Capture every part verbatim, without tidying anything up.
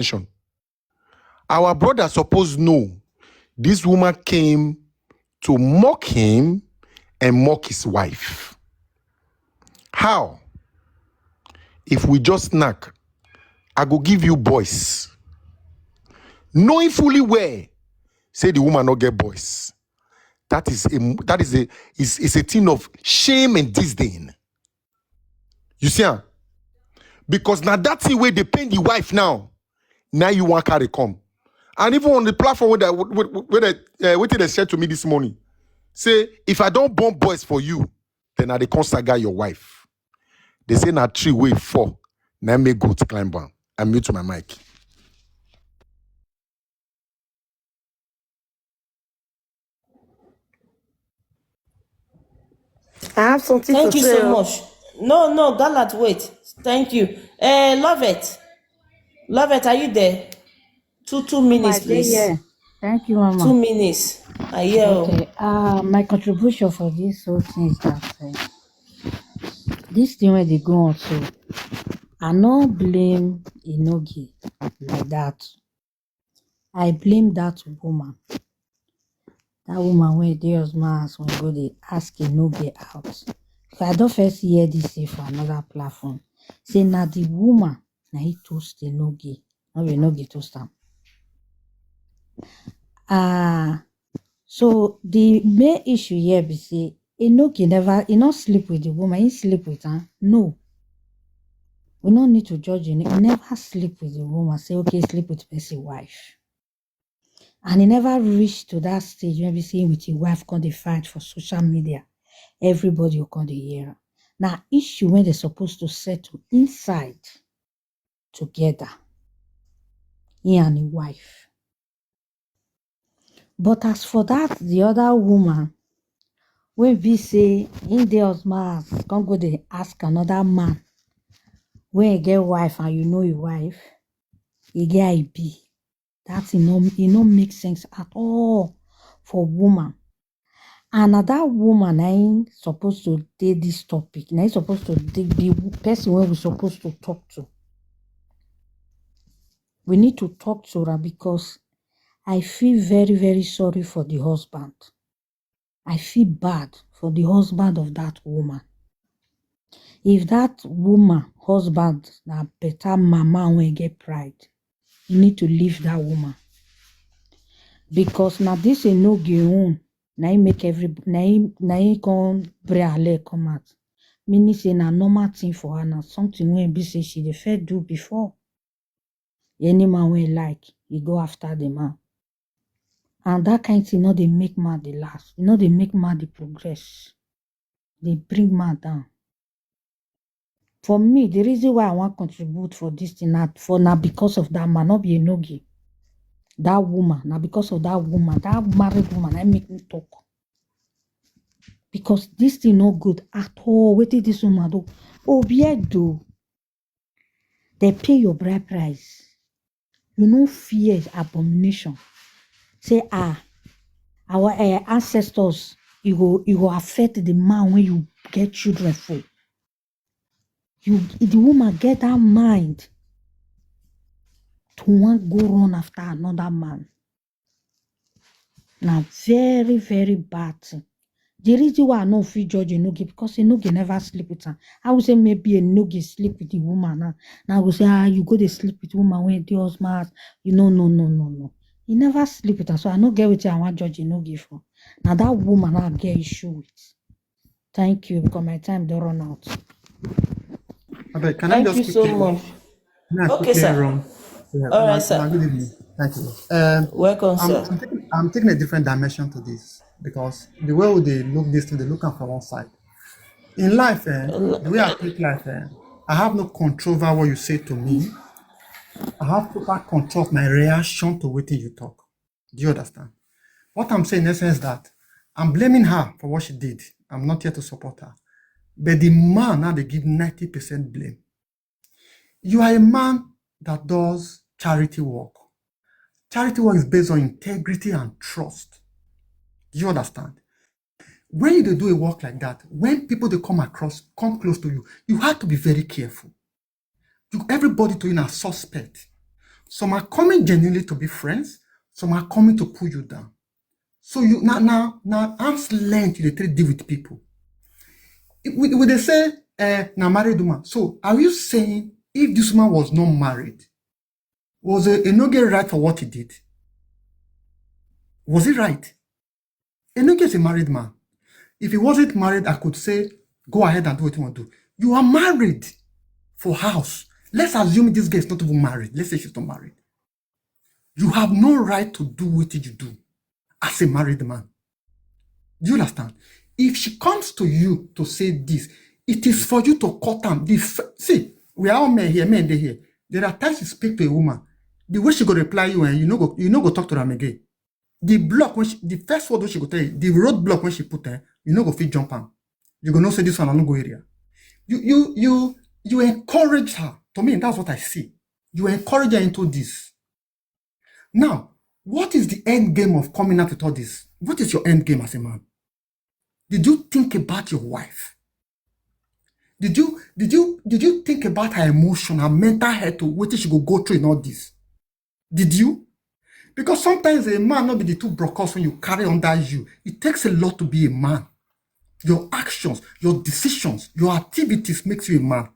Nation. Our brother suppose know this woman came to mock him and mock his wife. How? If we just snack, I go give you boys. Knowing fully well, say the woman not get boys. That is a that is a is, is a thing of shame and disdain. You see, am? Because now that's the way they paint the wife now. Now you want carry come. And even on the platform where they, where, where they, uh, where they said to me this morning, say, if I don't born boys for you, then I dey come saga your wife. They say na tree wey fall, na make goat climb am. I mute my mic. I have something Thank to you say. so much. No, no, Galat, wait. Thank you. Uh, Lovett. Lovett, are you there? Two, two minutes, My dear, please. yeah. Thank you, Two Mama. minutes. I hear. oh. Okay. Uh, my contribution for this whole thing is that uh, this thing where they go on so, I no blame Inogi like that. I blame that woman. That woman wey dey husband house when go dey ask Inogi out. Because I don first hear this thing for another platform. Say na the woman na he toast Inogi, no be Inogi toast am. Ah, so the main issue here be say Inogi never, he no sleep with the woman, he sleep with her. No. We no need to judge him. He never sleep with the woman. Say, okay, sleep with person wife. And he never reach to that stage when we see him with his wife come dey fight for social media. Everybody will come dey hear am. Na issue when they supposed to settle inside together. He and his wife. But as for that, the other woman, when we say in the husband house, come go dey ask another man, when he get wife and you know his wife, he get I B. That e no, e no make sense at all for woman. And na that woman na im suppose to dey this topic. Na im suppose to dey be person wey we suppose to talk to. We need to talk to her because I feel very, very sorry for the husband. I feel bad for the husband of that woman. If that woman husband na better mama wey get pride, you need to leave that woman. Because na this Enogie own, na im make every, na im, na im come bring her leg come out. Meaning say na normal thing for her, na something wey be say she dey first do before. Any man wey like, e go after the man. And that kind thing no dey make man dey last, e no dey make man dey progress, dey bring man down. For me, the reason why I wan contribute for this thing na for, na because of that man, no be Enogie. That woman, na because of that woman, that married woman, na im make me talk. Because this thing no good at all. Wetin this woman do? Obiedo, they pay your bride price. You no fear abomination. Say, ah, our eh, ancestors, e go, e go affect the man wey you get children for. You, the woman get that mind to wan go run after another man. Na very, very bad thing. The reason why I no fit judge Enogie, because Enogie never sleep with am. I would say maybe Enogie sleep with the woman now. Now I go say, ah, you go dey sleep with woman wey dey husband house. You know, no, no, no, no. He never sleep with am, so I no get wetin I wan judge Enogie for. Na that woman I get issue with. Thank you, because my time don run out. Abeg, can I Thank just you so quickly, much. Can I Okay, quickly sir. run? Yeah, All right, ma, sir. ma, good evening. Thank you. Um, Welcome, I'm, sir. I'm taking, I'm taking a different dimension to this because the way they look this thing, they look am from one side. In life, eh, the way I take life, eh, I have no control over what you say to me. I have total control of my reaction to wetin you talk. Do you understand? What I'm saying in essence is that I'm blaming her for what she did. I'm not here to support her. But the man now they give ninety percent blame. You are a man that does charity work. Charity work is based on integrity and trust. Do you understand? When you dey do a work like that, when people they come across, come close to you, you have to be very careful. You, everybody to you na suspect. Some are coming genuinely to be friends. Some are coming to pull you down. So you now now now arm's length you dey take deal with people. If we, we dey say eh, na married woman. So are you saying if this woman was not married, was a, a no get right for what he did? Was he right? A no get a married man. If he wasn't married, I could say go ahead and do what you want to do. You are married for house. Let's assume this girl is not even married. Let's say she's not married. You have no right to do what you do as a married man. Do you understand? If she comes to you to say this, it is for you to cut am. The f- see, we are all men here, men dey here. There are times you speak to a woman, the way she go reply you, and you no go, you no go talk to am again. The block when she, the first word when she go tell you, the road block when she put there, you no go fit jump am. You go know say this one I no go area. You you you you encourage her. To me, that's what I see. You encourage her into this. Now, what is the end game of coming out with all this? What is your end game as a man? Did you think about your wife? Did you did you did you think about her emotion, her mental health, to what she go go through in all this? Did you? Because sometimes a man not be the two brokers when you carry under you. It takes a lot to be a man. Your actions, your decisions, your activities makes you a man.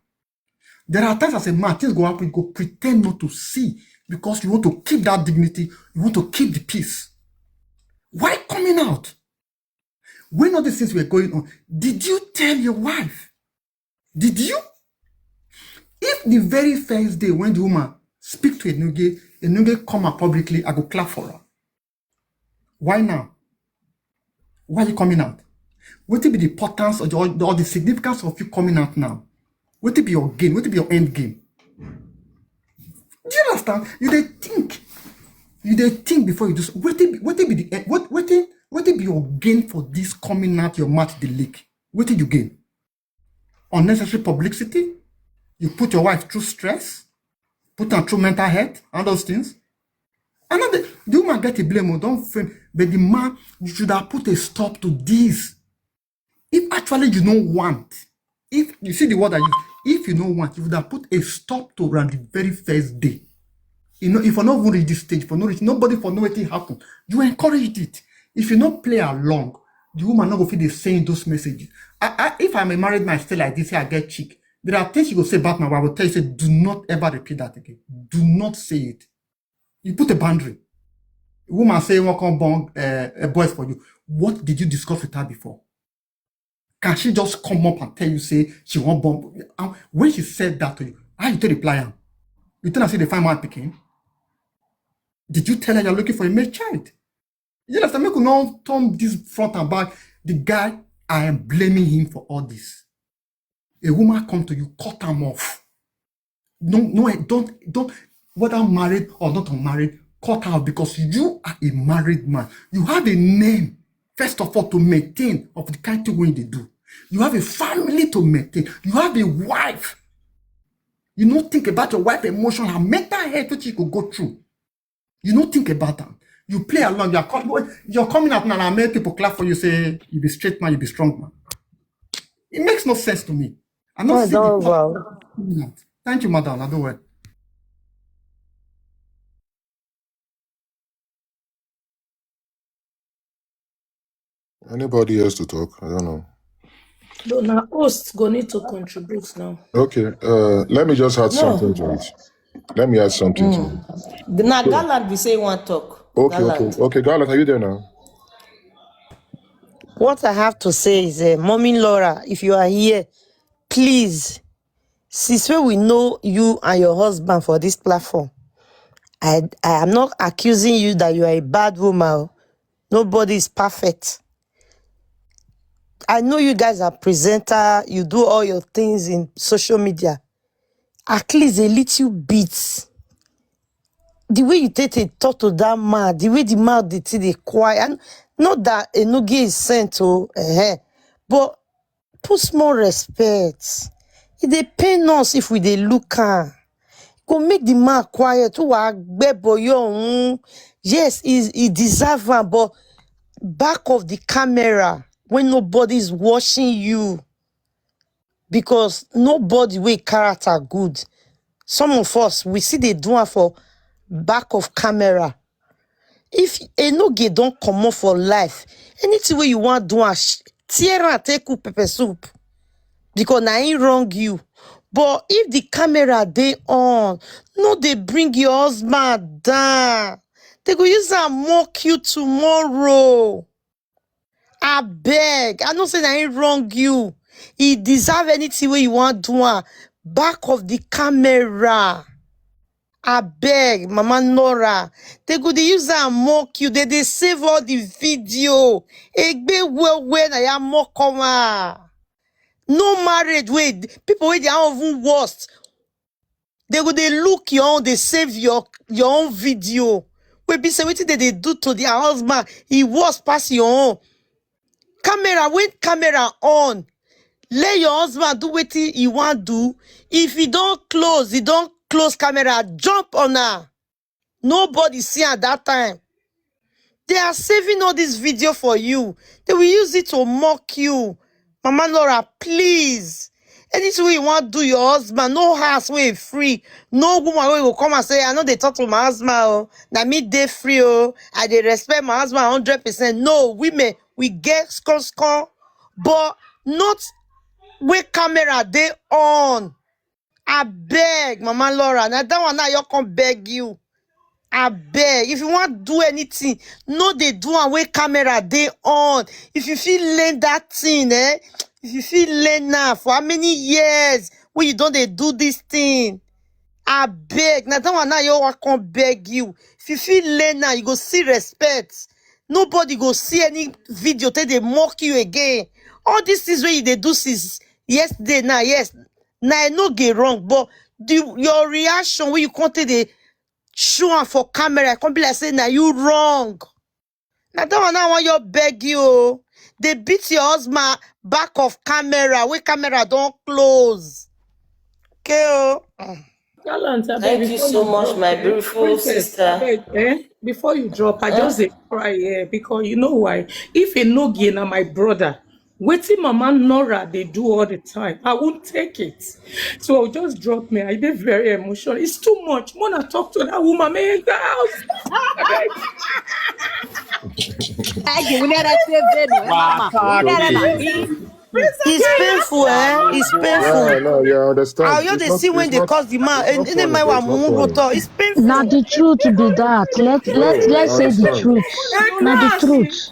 There are times as a man, things go happen, you go pretend not to see because you want to keep that dignity, you want to keep the peace. Why coming out? When all these things were going on, did you tell your wife? Did you? If the very first day when the woman speak to Enuge, Enuge come out publicly, I go clap for her. Why now? Why are you coming out? What will be the importance of the, or the significance of you coming out now? What will be your gain? What will be your end game? Do you understand? You dey think. You dey think before you do. So. What will be, what will be the what what will, what will be your gain for this coming out your mouth the leak? What did you gain? Unnecessary publicity. You put your wife through stress, put her through mental health, and those things. Another the woman get a blame, oh, don't frame, but the man you should have put a stop to this. If actually you don't want, if you see the word I use, if you don't want, you would have put a stop to around the very first day. You know, if I not even reach this stage, for no reach, nobody for no wetin happen. You encouraged it. If you not play along, the woman not go feel the saying those messages. I, I, if I'm a married man still like this, I get chick. There are things you go say about my wife. I will tell you, say, do not ever repeat that again. Do not say it. You put a boundary. A woman say one come born uh, a boy for you. What did you discuss with her before? Can she just come up and tell you say she won't born? And when she said that to you, how you take reply am? You tell her say the fine man picking. Did you tell her you're looking for a male child? You understand? Make you not turn this front and back. The guy, I am blaming him for all this. A woman come to you, cut him off. No, no, don't, don't. Whether married or not married, cut out because you are a married man. You have a name, first of all, to maintain of the kind of thing they do. You have a family to maintain. You have a wife. You don't think about your wife emotion, her mental health, what she could go through. You don't think about them. You play along. You are com- you're coming out now and make people clap for you. Say you be straight man, you be strong man. It makes no sense to me. I don't Oh, see the that point wow. of coming out. Thank you, madam. I do well. Anybody else to talk? I don't know. No, now hosts go need to contribute now. Okay, uh, let me just add something No. to it. Let me add something to Mm. it. The- Now, So, Gallant be say one talk. okay, okay, Gallant. okay, Gallant, are you there now? What I have to say is, uh, Mommy Laura, if you are here, please, since when we know you and your husband for this platform, I, I am not accusing you that you are a bad woman. Oh. Nobody is perfect. I know you guys are presenter, you do all your things in social media. At least a little bit. The way you take a talk to that man, the way the man did it, they quiet. And not that Enuge is sent to, eh, but put small respect. It dey pain us if we dey look am. Go make the man quiet. Who are gbebo your own? Yes, he, he deserve am, but back of the camera when nobody is watching you, because nobody wey character good. Some of us we see they do am for Back of camera. If Enogie don comot for life, anything wey you wan do am, sh- tear am take cook pepper soup, because na him wrong you. But if the camera dey on, no dey bring your husband down. They go use am mock you tomorrow. Abeg, I know say na him wrong you. He deserve anything wey you wan do am. Back of the camera. Abeg, Mama Nora, they go dey use am mock you. They dey save all the video. Egbe well well na ya mock am. No marriage wey people wey dey even worst. They go dey look your own, dey save your your own video. Wey be say wetin they dey do to their husband, e worse pass your own. Camera, when camera on, let your husband do wetin he wan do. If he don close, he don close camera, jump on her. Nobody see at that time. They are saving all this video for you. They will use it to mock you. Mama Laura, please. Anything wey you wan do your husband, no house wey free, no woman wey go come and say, "I no dey talk to my husband o, na me dey free o, I dey respect my husband hundred percent." No, women, we get score score, but not wey camera dey on. Abeg, Mama Laura, na that one now you come beg you. Abeg, if you wan do anything, no dey do am wey camera dey on. If you fit learn that thing, eh? If you fit learn now for how many years wey you don dey do this thing? Abeg, na that one now you wan come beg you. If you fit learn now, you go see respect. Nobody go see any video take dey mock you again. All these things wey you dey do since yesterday now, yes, na I no get wrong, but the your reaction wey you come take dey show am for camera, e come be like say na you wrong. Na that one now I wan you beg you o. Dey beat your husband back of camera wey camera don close. Okay o. Thank you so much, my beautiful sister. Eh? Before you drop, I just dey cry here because you know why. If Enogie na my brother, wetin Mama Nora dey do all the time, I won't take it. So just drop me. I dey very emotional. It's too much. Mona, talk to that woman. Make her house. It's painful, eh? It's painful. Yeah, no, yeah, I understand. I just dey see when they cause the man, and then my one mumu go talk. It's painful. Na the truth be that. Let let let's say the truth. Na the truth.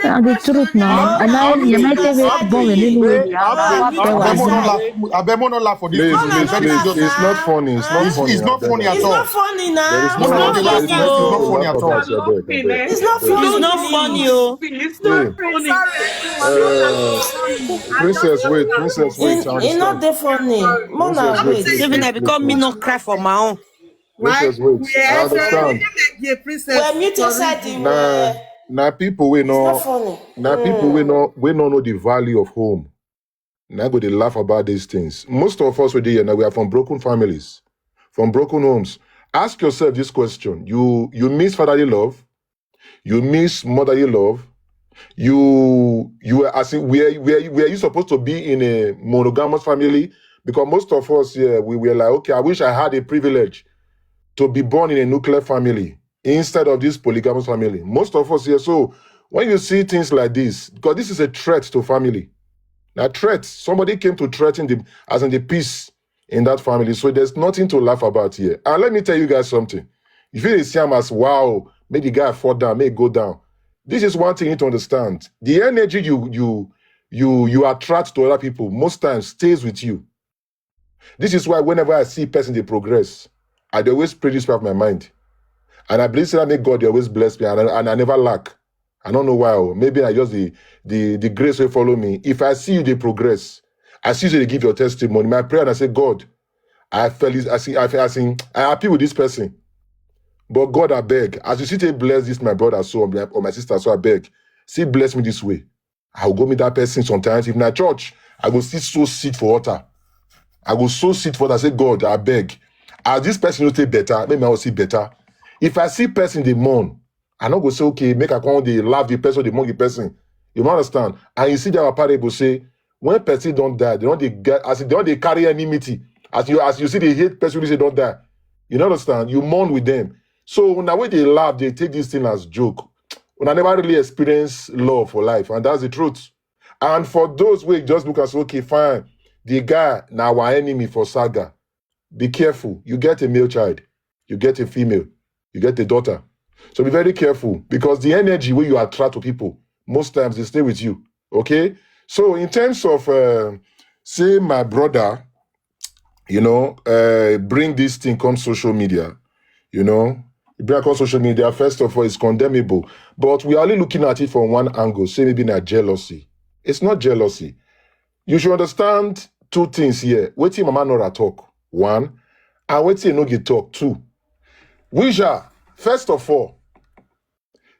Na the truth now. And now you might say we are born a little way. Abemo no laugh for this. Please, please, please. It's not funny. It's not funny. It's not funny at all. It's not funny now. There is It's no not there is funny no o. Funny at all. It's not funny. It's not funny o. Uh, princess, wait, princess, wait. I It's not understand. Funny. Mona, wait. Even I become me not cry for my own. Princess, wait. I understand. Well, mute yourself. Nah, nah, people we know. Nah, people we know. We don't know the value of home. Now go they laugh about these things. Most of us we dey here now, we are from broken families, from broken homes. Ask yourself this question: You you miss fatherly love? You miss motherly love? You you were as in were were were you supposed to be in a monogamous family? Because most of us here we were like, okay, I wish I had a privilege to be born in a nuclear family instead of this polygamous family. Most of us here, so when you see things like this, because this is a threat to family. A threat. Somebody came to threaten the as in the peace in that family. So there's nothing to laugh about here. And let me tell you guys something. If you see him as wow, make the guy fall down, make it go down. This is one thing you need to understand. The energy you you you you attract to other people most times stays with you. This is why whenever I see a person they progress, I dey always pray this part of my mind. And I believe say that make God dey always bless me and I, and I never lack. I don't know why. Oh. Maybe I just the the the grace will follow me. If I see you they progress, I see you they give your testimony. My prayer and I say, God, I feel this, I see, I feel, I see, I happy with this person. But God, I beg, as you see, they bless this my brother so or my sister, so I beg, see bless me this way. I'll go meet that person sometimes. If na church, I go sit so sit for water. I go so sit for water. Say, God, I beg. As this person will take better, maybe I will see better. If I see person they mourn, I not go say, okay, make I come they laugh the person, they mock the person. You don't understand? And you see that parable say, when person don't die, they don't they get as they don't they carry enmity. As you as you see, they hate person who say don't die. You know, understand? You mourn with them. So now when they laugh, they take this thing as joke. When I never really experience love for life, and that's the truth. And for those who just look and say, okay, fine, the guy now our enemy for saga. Be careful. You get a male child, you get a female, you get a daughter. So be very careful, because the energy where you attract to people, most times they stay with you. Okay. So in terms of uh, say my brother, you know, uh, bring this thing come social media, you know, bring come social media, first of all, it's condemnable. But we are only looking at it from one angle, say maybe not jealousy. It's not jealousy. You should understand two things here. Wetin Mama Nora talk, one, and wetin Enogie talk, two. Which are, first of all,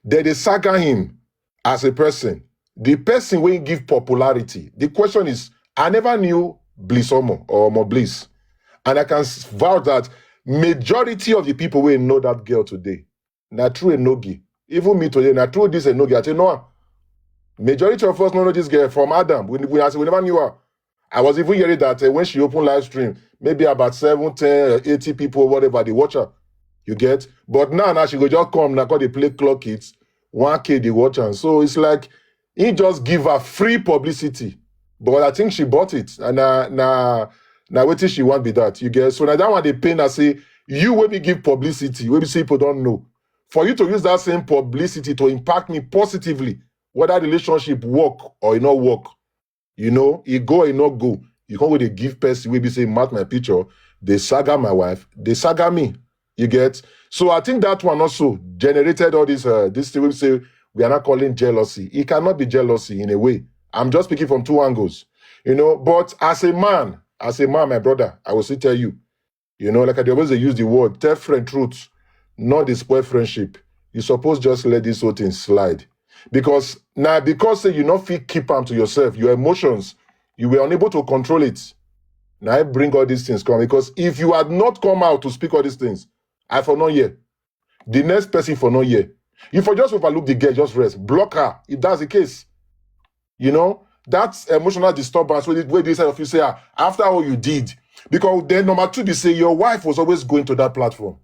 they dey saga him as a person. The person wey give popularity. The question is, I never knew Bliss Omo or Omo Bliss. And I can s- vouch that majority of the people wey know that girl today, na true Enogie. Even me today, na true this Enogie. I say, no, majority of us no know this girl from Adam. We, we, as we never knew her. I was even hearing that uh, when she opened live stream, maybe about seven, ten, uh, eighty people, whatever, they watch her. You get? But now, now she go just come, now call they play clock it, one K they watch her. So it's like, he just give her free publicity. But I think she bought it. And now, now, now wait till she want be that. You get? So now that one they pain, I say, you when me give publicity, when me say people don't know. For you to use that same publicity to impact me positively, whether relationship work or e not work, you know, e go or e not go, you can't go dey give person wey be say match my picture, they saga my wife, they saga me. You get? So I think that one also generated all this uh, this thing wey be say we are not calling jealousy. It cannot be jealousy in a way. I'm just speaking from two angles, you know. But as a man, as a man, my brother, I will still tell you, you know, like I dey always dey use the word, tell friend truth, not dey spoil friendship. You suppose just let this whole thing slide. Because now, because say you not fit keep am to yourself, your emotions, you were unable to control it. Now I bring all these things come, because if you had not come out to speak all these things, I for not hear. The next person for not hear. You for just overlook the girl, just rest, block her. If that's the case, you know, that's emotional disturbance wey dey- wey dey inside of you say, ah, after all you did. Because then number two, they say your wife was always going to that platform.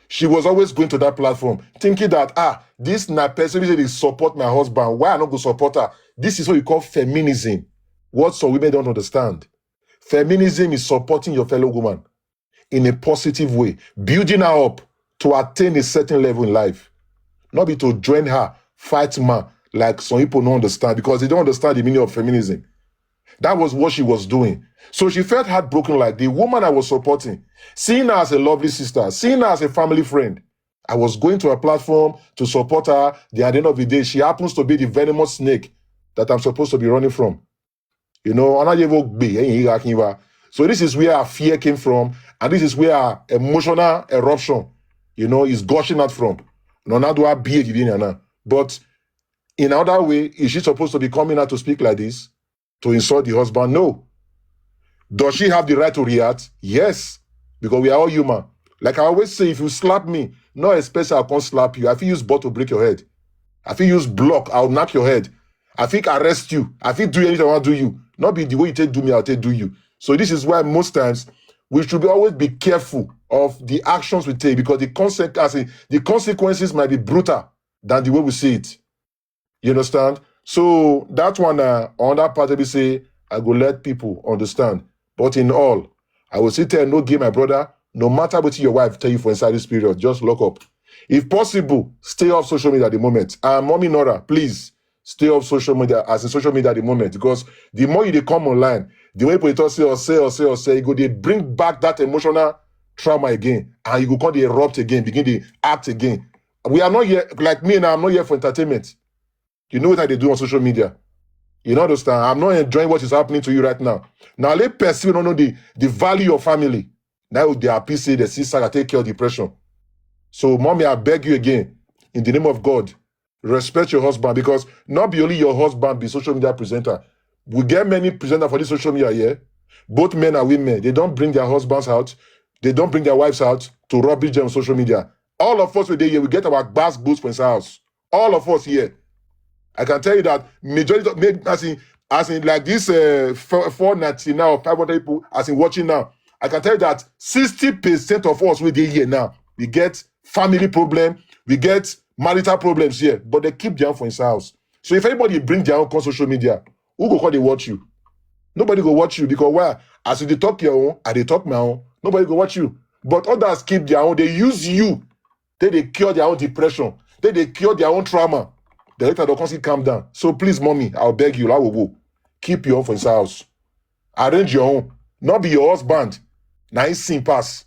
She was always going to that platform, thinking that, ah, this na person wey dey support my husband. Why I not go support her? This is what you call feminism. What some women don't understand. Feminism is supporting your fellow woman in a positive way, building her up to attain a certain level in life. Not be to join her, fight man, like some people don't understand, because they don't understand the meaning of feminism. That was what she was doing. So she felt heartbroken, like the woman I was supporting, seeing her as a lovely sister, seeing her as a family friend. I was going to her platform to support her. Then at the end of the day, she happens to be the venomous snake that I'm supposed to be running from. You know, Anayevo Gbe, eh, Ira Kinva. So this is where our fear came from, and this is where our emotional eruption, you know, is gushing out from. No, not do I be a now. But in another way, is she supposed to be coming out to speak like this to insult the husband? No. Does she have the right to react? Yes, because we are all human. Like I always say, if you slap me, no expect I can't slap you. I fit use bottle break your head. I fit use block, I'll knock your head. I fit arrest you. I fit do anything I want to do you. Not be the way you take do me, I'll take do you. So this is why most times we should be always be careful of the actions we take, because the consequences, the consequences might be brutal than the way we see it. You understand? So that one, uh, on that part, we say I go let people understand. But in all, I will still tell no give my brother, no matter what your wife tell you for inside this period, just lock up. If possible, stay off social media at the moment. And Mommy Nora, please stay off social media, as in social media at the moment, because the more you dey come online, the more people dey talk say or say or say or say, you go dey bring back that emotional trauma again, and you go come dey erupt again, begin dey act again. We are not here, like me now, I'm not here for entertainment. You know what I dey do on social media. You know, understand? I'm not enjoying what is happening to you right now. Now, let person don't know the, the value of family. Now they are P C, they see Sarah take care of depression. So, mommy, I beg you again, in the name of God, respect your husband, because not be only your husband be social media presenter. We get many presenters for this social media here. Both men and women, they don't bring their husbands out. They don't bring their wives out to rubbish them on social media. All of us wey dey here, we get our gbas gbos for inside house. All of us here. I can tell you that majority of, may- as in, as in like this uh, four ninety now, five hundred people, as in watching now, I can tell you that sixty percent of us wey dey here now, we get family problem, we get marital problems here, but they keep their own for inside house. So if anybody bring their own come social media, who go come dey watch you? Nobody go watch you, because why? As you dey talk your own, I dey talk my own. Nobody go watch you. But others keep their own. They use you. They dey cure their own depression. They dey cure their own trauma. The later they come still calm down. So please, mommy, I'll beg you, Lawowo, keep your own for inside house. Arrange your own. Not be your husband. Now he seen pass.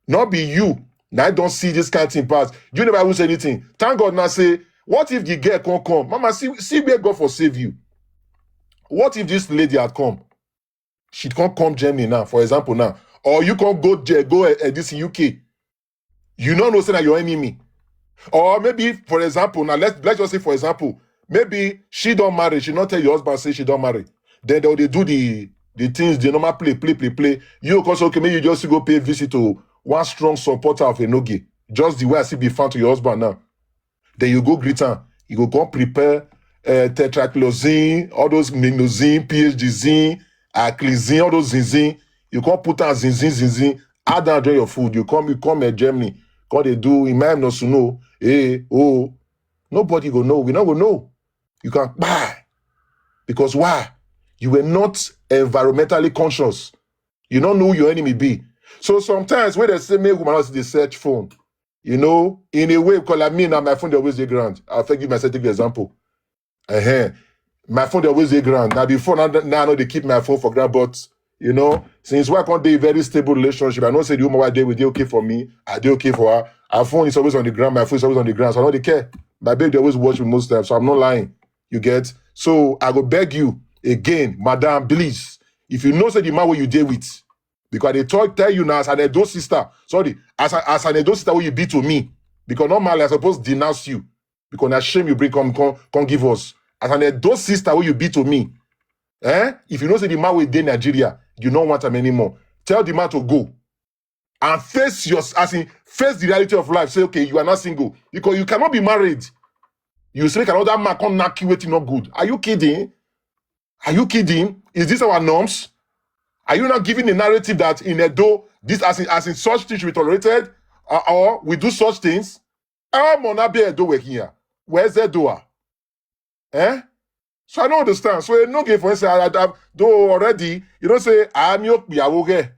Not be you. Now I don't see this kind thing pass. You never even say anything. Thank God now say, what if the girl can't come? Mama, see, see where God for save you. What if this lady had come? She can't come Germany now, for example now. Or you can't go there, go uh, this in U K. You don't know say that your enemy. Or maybe, for example, now let's let's just say, for example, maybe she don't marry, she not tell your husband say she don't marry. Then they, they do the the things they normal play, play, play, play. You go say, okay, maybe you just go pay visit to one strong supporter of Enoge. Just the way I see be found to your husband now. Then you go greet am. You go come prepare uh, tetraclozine, all those mimozine, P H D zine, aclizine, all those zinzine. You come put am zinzine, zinzine, add am join your food. You come, you come uh, Germany, come they do in my no suno, eh, oh. Nobody go know. We not go know. You can buy. Because why? You were not environmentally conscious. You don't know who your enemy be. So sometimes when they say make woman else they search phone, you know, in a way, because like me now, my phone they always dey ground. I'll give myself take the example. Uh-huh. My phone they always dey ground. Now before now, now I know they keep my phone for ground, but you know, since we can't dey very stable relationship, I know say the woman I dey with dey okay for me, I dey okay for her. Her phone is always on the ground, my phone is always on the ground, so I don't dey care. My babe they always watch me most times, so I'm not lying. You get? So I go beg you again, madam, please. If you know say the man where you dey with, because they talk tell you now as an Edo sister, sorry, as, a, as an Edo sister where you be to me, because normally I suppose denounce you, because na shame you bring come come come give us. As an Edo sister where you be to me, eh? If you know say the man wey dey Nigeria, you no want am anymore. Tell the man to go and face your as in face the reality of life. Say okay, you are not single because you cannot be married. You say make another man come knock you wetin no good. Are you kidding? Are you kidding? Is this our norms? Are you not giving the narrative that in Edo, this as in, as in such things should be tolerated, uh, or we do such things? How Mona be Edo here? Where's Edoa? Eh? So I don't understand. So no give for instance, I, I, though already, you don't say I'm your Piawoge.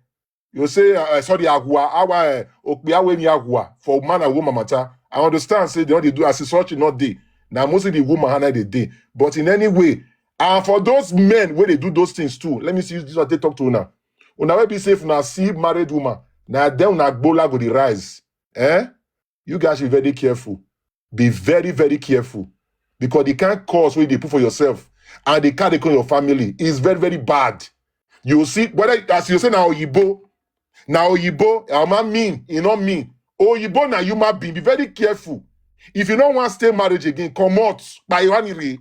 You say uh, sorry, Agua, Awa, Okpiawe ni Agua for man and woman matter. I understand, say they don't do as such not day. Now mostly the woman and they day. But in any way, and for those men where they do those things too, let me see this what they talk to now. Una will be safe now. See married woman. Now then una gbola go the rise. Eh? You guys should be very careful. Be very, very careful. Because the kind cause wey you dey put for yourself and the kind dey come your family is very, very bad. You see, whether as you say na oyibo, na oyibo, ama mean, e no mean. Oyibo na human being. Be very careful. If you no wan stay marriage again, comot. Kpayo anire.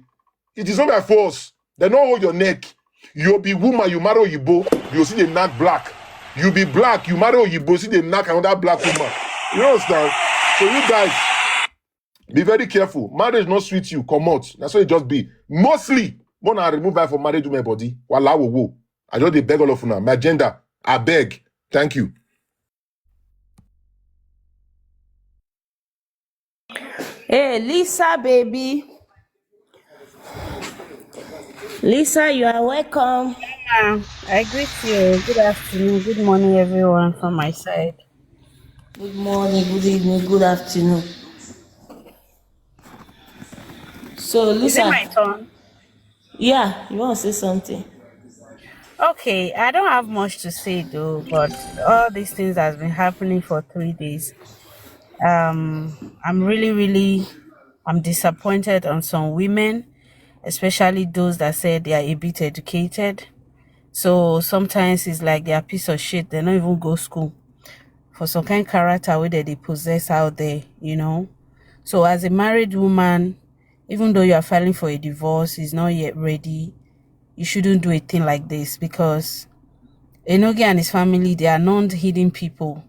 It is not by force. They no hold your neck. You be woman, you marry oyibo, you see the knack black. You be black, you marry oyibo, see the knack another black woman. You understand? So you guys, be very careful. Marriage not sweet you, comot. That's what it just be. Mostly, when I remove her for marriage with my body, wala wo wo. I just dey beg all of una. My agenda, I beg. Thank you. Hey, Lisa, baby. Lisa, you are welcome. Ah, I greet you. Good afternoon, good morning, everyone from my side. Good morning, good evening, good afternoon. So, Is it my Lisa, turn? Yeah, you want to say something? Okay, I don't have much to say though, but all these things has been happening for three days. Um, I'm really, really, I'm disappointed on some women, especially those that said they are a bit educated. So sometimes it's like they are piece of shit. They don't even go school. For some kind character where they, they possess out there, you know. So as a married woman, even though you are filing for a divorce, is not yet ready, you shouldn't do a thing like this because Enoge and his family, they are non-hidden people.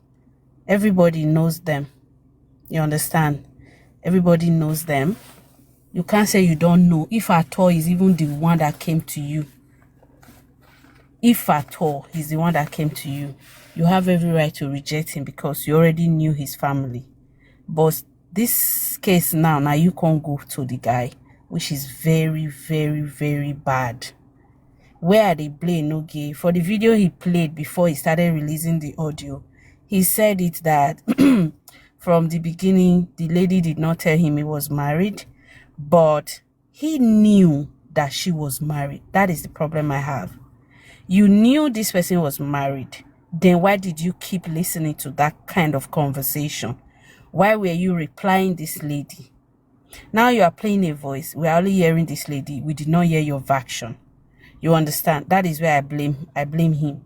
Everybody knows them. You understand? Everybody knows them. You can't say you don't know if at all is even the one that came to you. if at all he's the one that came to you, you have every right to reject him because you already knew his family. But this case now, now you can't go to the guy, which is very, very, very bad. Where are they playing? Okay, for the video he played before he started releasing the audio, he said it that from the beginning, the lady did not tell him he was married, but he knew that she was married. That is the problem I have. You knew this person was married. Then why did you keep listening to that kind of conversation? Why were you replying this lady? Now you are playing a voice. We are only hearing this lady. We did not hear your version. You understand? That is where I blame I blame him.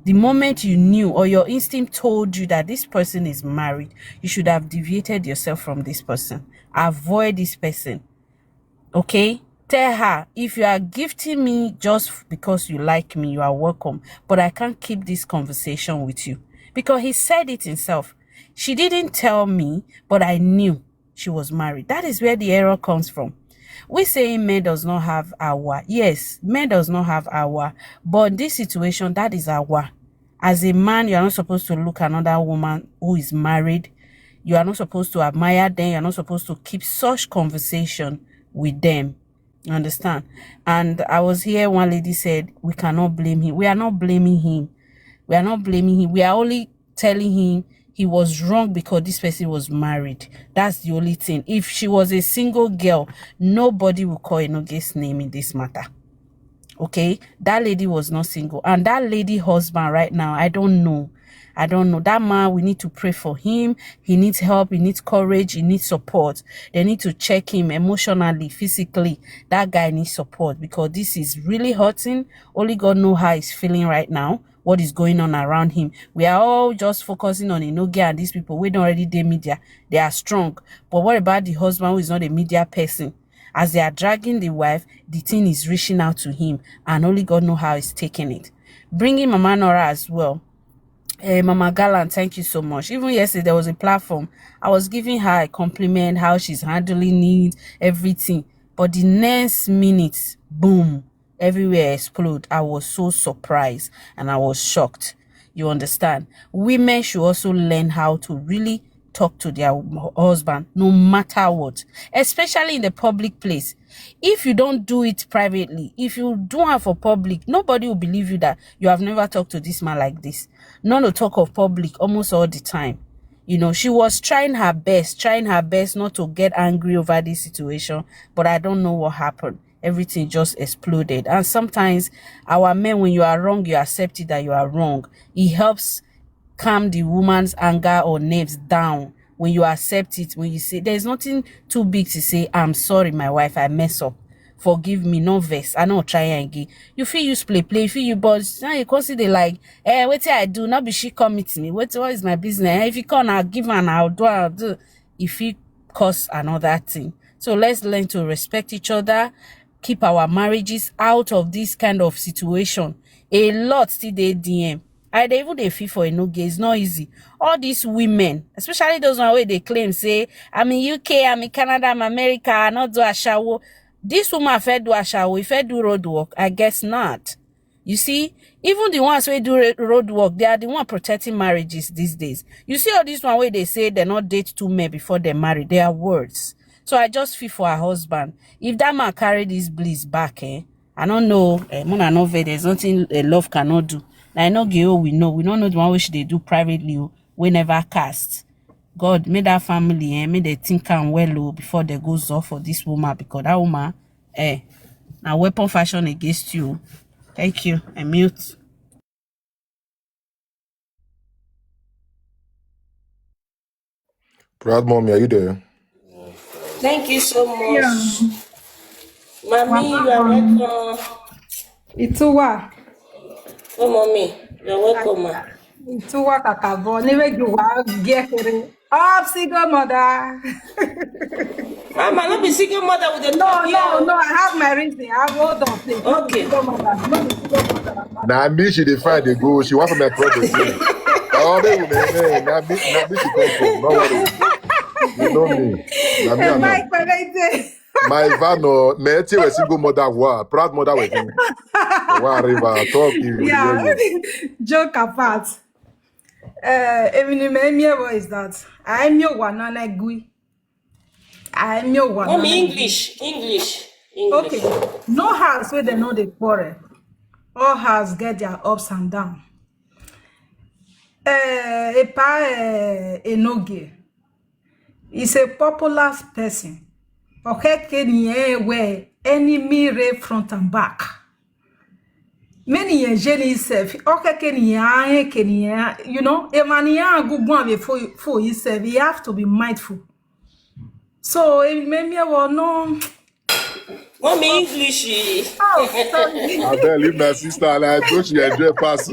The moment you knew or your instinct told you that this person is married, you should have deviated yourself from this person. Avoid this person. Okay? Tell her, if you are gifting me just because you like me, you are welcome. But I can't keep this conversation with you. Because he said it himself. She didn't tell me, but I knew she was married. That is where the error comes from. We saying men does not have our. Yes, men does not have our. But in this situation, that is our. As a man, you are not supposed to look another woman who is married. You are not supposed to admire them. You are not supposed to keep such conversation with them. You understand? And I was here, one lady said, we cannot blame him. We are not blaming him. We are not blaming him. We are only telling him he was wrong because this person was married. That's the only thing. If she was a single girl, nobody will call Enoge's name in this matter. Okay? That lady was not single. And that lady husband right now, I don't know. I don't know. That man, we need to pray for him. He needs help. He needs courage. He needs support. They need to check him emotionally, physically. That guy needs support because this is really hurting. Only God know how he's feeling right now, what is going on around him. We are all just focusing on Enoge and these people. We don't already dey media. They are strong. But what about the husband who is not a media person? As they are dragging the wife, the thing is reaching out to him, and only God know how he's taking it. Bringing Mama Nora as well. Eh, Mama Gallant, thank you so much. Even yesterday, there was a platform. I was giving her a compliment, how she's handling it, everything. But the next minute, boom, everywhere explode. I was so surprised and I was shocked. You understand? Women should also learn how to really talk to their husband no matter what, especially in the public place. If you don't do it privately, if you do it for public, nobody will believe you that you have never talked to this man like this. None will talk of public almost all the time. You know, she was trying her best, trying her best not to get angry over this situation, but I don't know what happened. Everything just exploded. And sometimes our men, when you are wrong, you accept it that you are wrong. It helps calm the woman's anger or nerves down when you accept it, when you say, there's nothing too big to say, I'm sorry, my wife, I mess up. Forgive me, no vex, I no try again. You feel you play, play, you feel you, but now you consider like, eh, what I do, not be she come meet me. What, what is my business? Eh, if you come, I'll give and I'll do, I'll do. If it cause another thing. So let's learn to respect each other, keep our marriages out of this kind of situation. A lot still dey D M. I dey even dey feel for Enoge. It's not easy. All these women, especially those one wey dey claim say, I'm in U K, I'm in Canada, I'm America, I not do ashawo. This woman fit do ashawo, if fit do road work, I guess not. You see, even the ones wey do road work, they are the one protecting marriages these days. You see all these one wey dey say they not date two men before they marry, they are words. So I just feel for her husband. If that man carry this bliss back, eh, I don't know. Eh, Mona no vex, there's nothing a love cannot do. Now, I know Geo, we know. We don't know the one which they do privately, oh, we never cast. God, make that family, eh, make they think am well, oh, before they go off for this woman, because that woman, eh, na weapon fashion against you. Thank you. I mute. Proud mommy, are you there? Thank you so much. Mommy, you are welcome. Ituwa. Oh, mommy, you're welcome, ma. Ituwa kakabo. Niwe juwa giekere. Up single mother. Mama, not be single mother with a No, no, no. I have my reason. I hold on, please. Okay. Single mother. No be single mother. Na me she dey find dey go. She want for my product. Oh, baby, man, man. Na me, na me she come from. No worry. You know me. Na me, I know. Mike Perete. My van, no, me, ti we single mother, wa, proud mother, we can. Wa, river, talk, you, yeah. Joke apart. Eh, Eminem, what is that? I'm your one, and I agree. I'm your one. Mommy, English, English, English. Okay. No house where they know they quarrel. All house get their ups and down. Eh, Epa, eh, Enoge is a popular person. Okay, can you wear enemy ray front and back? Many years, Jenny self. Okay, can you, can you, you know, a man, yeah, good one before for himself. He have to be mindful. So, it made me well, no. Mommy, English. Oh, sorry. I beg, leave my sister. Like, I thought she enjoy pass.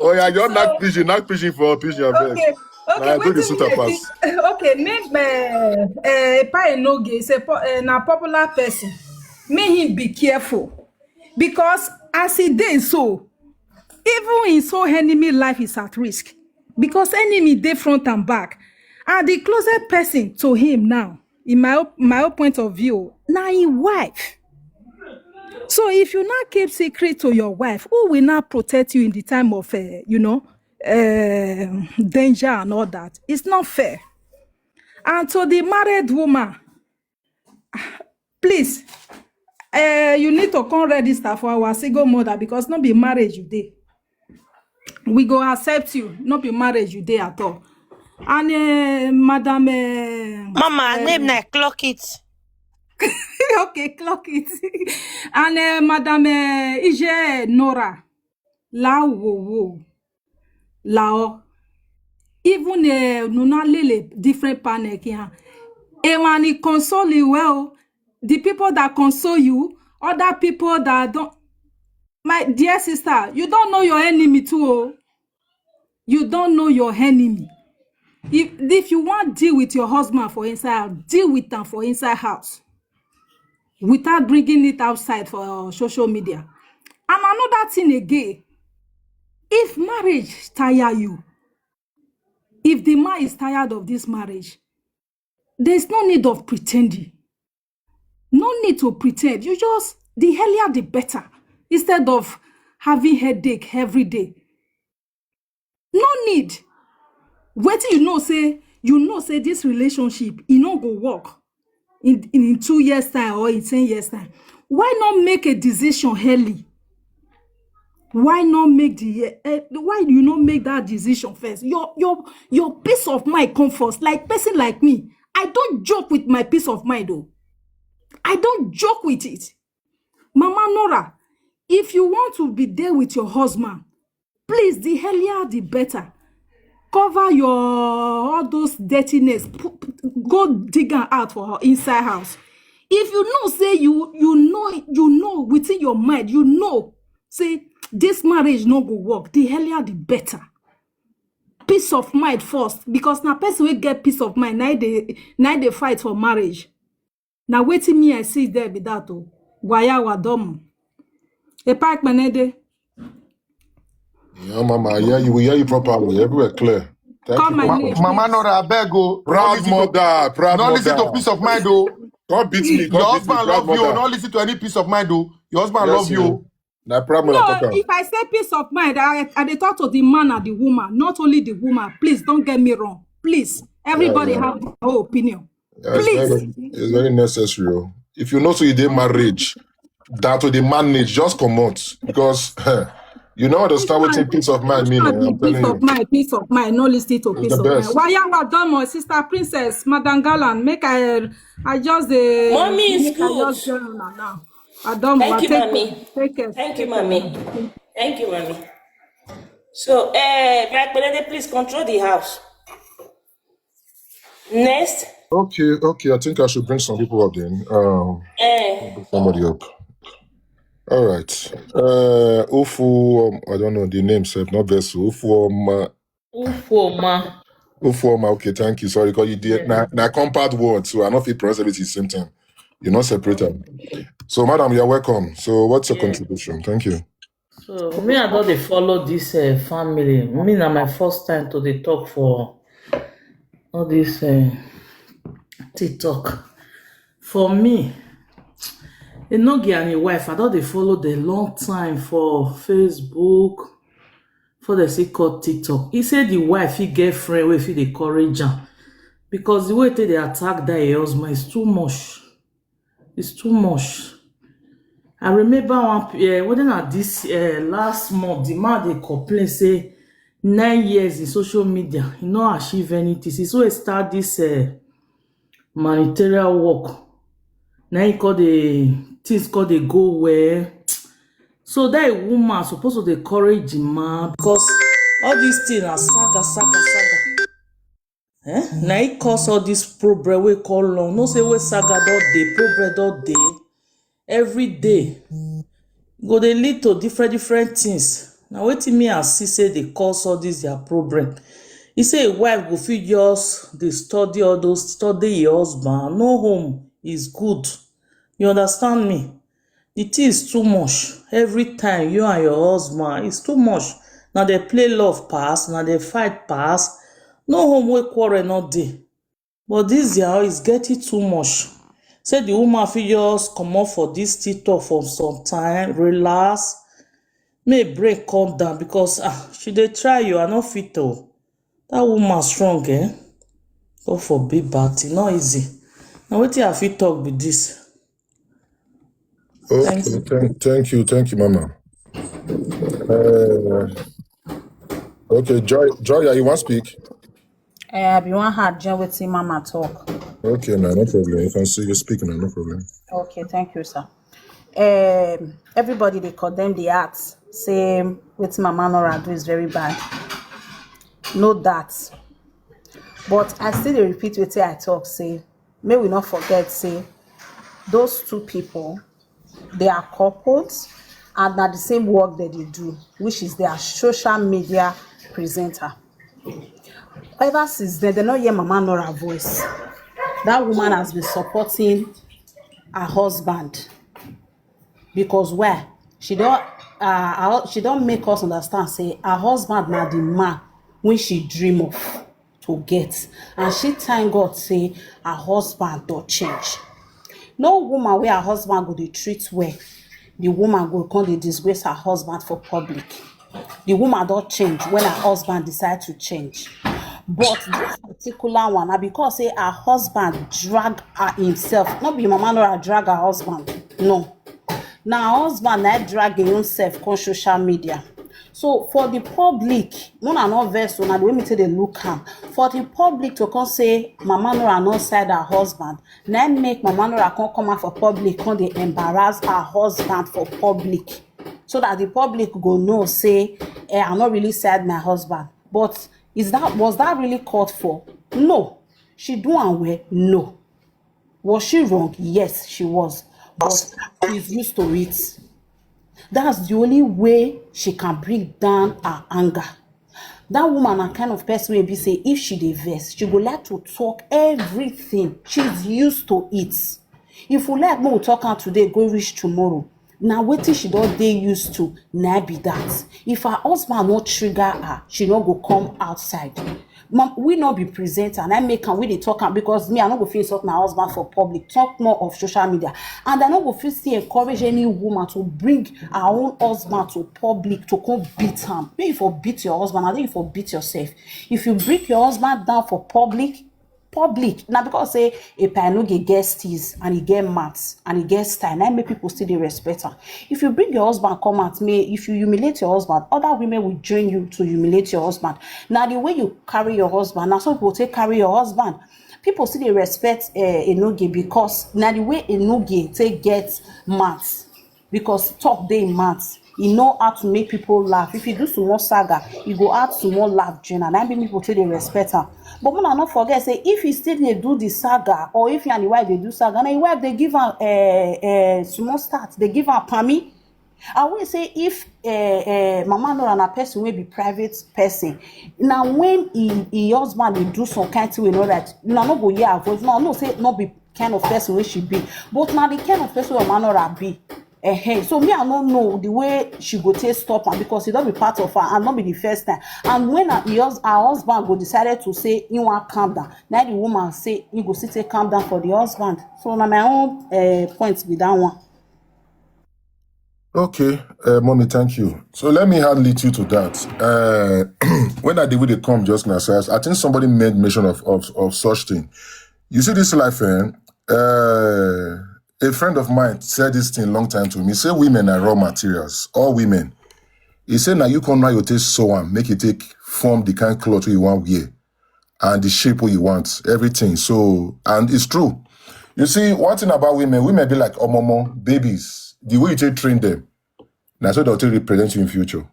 Oh yeah, you're not pidgin, not pidgin for pidgin, I beg. Okay. Okay, I do the suit pass. Okay, me, uh, uh, Epa Enoge is a, po- uh, na popular person. Make him be careful, because as he dey so, even his own enemy life is at risk, because enemy dey front and back, and the closest person to him now, in my op- my own point of view, na him wife. So if you not keep secret to your wife, who will not protect you in the time of, uh, you know, uh, danger and all that? It's not fair. And to the married woman, please, uh, you need to come register for our single mother, because not be marriage you dey. We go accept you, not be marriage you dey at all. And uh, madam, uh, Mama, uh, name na clock it. Okay, clock it. And uh, madam uh, Ije Nora, la wo wo, lao. Even uh, nuna lele different panel here. And it console you well. The people that console you, other people that don't. My dear sister, you don't know your enemy too. Oh. You don't know your enemy. If if you want deal with your husband for inside house, deal with them for inside house, without bringing it outside for social media. And another thing again, if marriage tire you, if the man is tired of this marriage, there's no need of pretending. No need to pretend. You just, the earlier the better. Instead of having headache every day. No need. Wait till you know say, you know say this relationship, it no go work in, in two years time or in ten years time. Why not make a decision early? Why not make the uh, why you not make that decision first? Your your your peace of mind come first. Like person like me, I don't joke with my peace of mind though. I don't joke with it. Mama Nora, if you want to be there with your husband, please, the earlier the better. Cover your all those dirtiness. Go dig them out for her inside house. If you know say you you know you know within your mind, you know say this marriage no go work, the earlier the better. Peace of mind first, because na person wey get peace of mind na dey na dey fight for marriage. Na wetin me I see there be that o. Waya wadomo. Epa Ekpenede. Yeah, mama, I hear you. We hear you properly. Everywhere clear. Thank Call you. my Ma- name. Mama Nora, I beg o. Proud Don't listen to- mother, proud Don't mother. Listen to peace of mind o. Don't beat me. Your Don't beat me. Husband Proud love you. Mother. Don't listen to any peace of mind o. Your husband Yes, love you. o. O. Na proud mother No, talk am. If I say peace of mind, I, I dey talk to the man and the woman, not only the woman. Please don't get me wrong. Please, everybody Yeah, yeah. Have their own opinion. Yeah, it's Please. very, it's very necessary. O. If you know so you dey marriage, that to the manage, just comot because you know understand what peace of mind mean. Eh? I'm telling Peace of you. Mind, peace of mind. No listen to It's peace the of mind. Best. Why you are done, my sister princess, Madam Galan? Make I, I just the. Mommy is Make I good. Just join una now. I don't Thank want you, take Mommy. Care. Take care. Thank you, Mommy. Thank you, Mommy. So, uh, Black Benedict, please control the house. Next. Okay, okay. I think I should bring some people up then. Um, Eh, bring somebody up. All right. Uh, Ufu, um, I don't know the name, sef, not Vesu. Ufu, um, uh, Ufuoma. Ufuoma. Okay, thank you. Sorry, because you did na na compact word, so I don't feel pronounce everything the same time. You not separate them. So, madam, you're welcome. So, what's your contribution? Thank you. So me, I don dey follow this uh, family. Me na my first time to dey talk for all this uh, TikTok. For me, Enogie and im wife, I don dey follow dem long time for Facebook, for dem still call TikTok. E say the wife fit get friend wey fit dey encourage am, because the way take dey attack that im husband is too much. It's too much. I remember one uh, whether na this uh, last month, the man dey complain say nine years in social media, he no achieve anything. Since wey start this uh, humanitarian work, na he call the things call dey go well. So that woman suppose to dey encourage the man, because all these things na saga, saga, saga. Eh? Na it cause all this problem wey call long. No say wey saga don dey, problem don dey. Every day e go dey lead to different different things. Na wetin me I see say dey cause all this their problem. E say a wife go fit just dey study all those, study your husband. No home is good. You understand me? The thing is too much. Every time you and your husband, it's too much. Now they play love pass, now they fight pass. No home wey quarrel no dey. But this their own is getting too much. Say the woman fit just comot for this TikTok for some time, relax, make brain calm down, because ah, she dey try you, I no fit o. That woman strong, eh? God forbid bad thing, not easy. Na wetin I fit talk be this. Okay, thank, thank you, thank you, Mama. Uh, okay, Joy, Joy, you want speak? Eh, I be one hard join wetin Mama talk. Okay, now no problem. You can see you speaking, no problem. Okay, thank you, sir. Um, everybody dey condemn the act, say wetin Mama Nora do is very bad. No that. But I still dey repeat wetin I talk, say make we not forget say those two people, they are couples, and na the same work that they do, which is their social media presenter. Ever since then, they no hear Mama Nora voice. That woman has been supporting her husband, because why? She don uh, her- she don make us understand say her husband na the man wey she dream of to get, and she thank God say her husband don change. No woman wey her husband go dey treat well, the woman go come dey disgrace her husband for public. The woman don change when her husband decide to change. But this particular one, na because say her husband drag her himself. No be Mama Nora drag her husband. No. Na her husband na drag him own self come social media. So for the public, una no vex, una the way me take dey look am. For the public to come say Mama Nora no side her husband, na make Mama Nora come come out for public, come dey embarrass her husband for public, so that the public go know say, eh, I no really side my husband. But is that was that really called for? No. She do am well? No. Was she wrong? Yes, she was. But she's used to it. That's the only way she can bring down her anger. That woman na kind of person wey be say if she dey vex, she go like to talk everything. She's used to it. If we like, make we talk am today, go reach tomorrow. Na wetin she don dey used to, na be that. If her husband no trigger her, she no go come outside. Mom, we no be presenter, and I make am, we dey talk am, because me, I no go fit insult my husband for public, talk more of social media. And I no go fit still encourage any woman to bring her own husband to public to come beat am. Make you for beat your husband, and then you for beat yourself. If you bring your husband down for public, public, na because say a pioneer get steez and he get mats and he get style, na make people still dey respect am. If you bring your husband come out, may if you humiliate your husband, other women will join you to humiliate your husband. Now the way you carry your husband, now some people take carry your husband. People still dey respect uh, Enoge because now the way Enoge take get mats, because talk dey im mouth. He know how to make people laugh. If he do small saga, he go add small laugh join, and I be people take dey respect am. But una no forget say if he still dey do the saga, or if he and the wife dey do saga, na the wife dey give am uh, uh, small start, dey give am pami. I will say if uh, uh, Mama Nora na person wey be private person, na when he, he husband dey do some kind thing wey no right, una no go hear her voice. Una know say no be kind of person wey she be, but na the kind of person wey Mama Nora be. Ehen, so me, I no know the way she go take stop am, because e don be part of her and no be the first time. And when her, her hus- her husband go decided to say he wan calm down, na the woman say he go still take calm down for the husband. So na my own uh, point be that one. Okay, uh, mommy, thank you. So let me add little to that. Uh, when I did with the come just now, so I, I think somebody made mention of, of, of such thing. You see this life, eh? Uh, a friend of mine said this thing long time to me. Say women are raw materials. All women. He said, now you come now, you take sew am, make it take form the kind cloth you want wear, and the shape wey you want, everything. So, and it's true. You see, one thing about women, women be like omomo, babies. The way you take train them, na so they'll take represent you in future.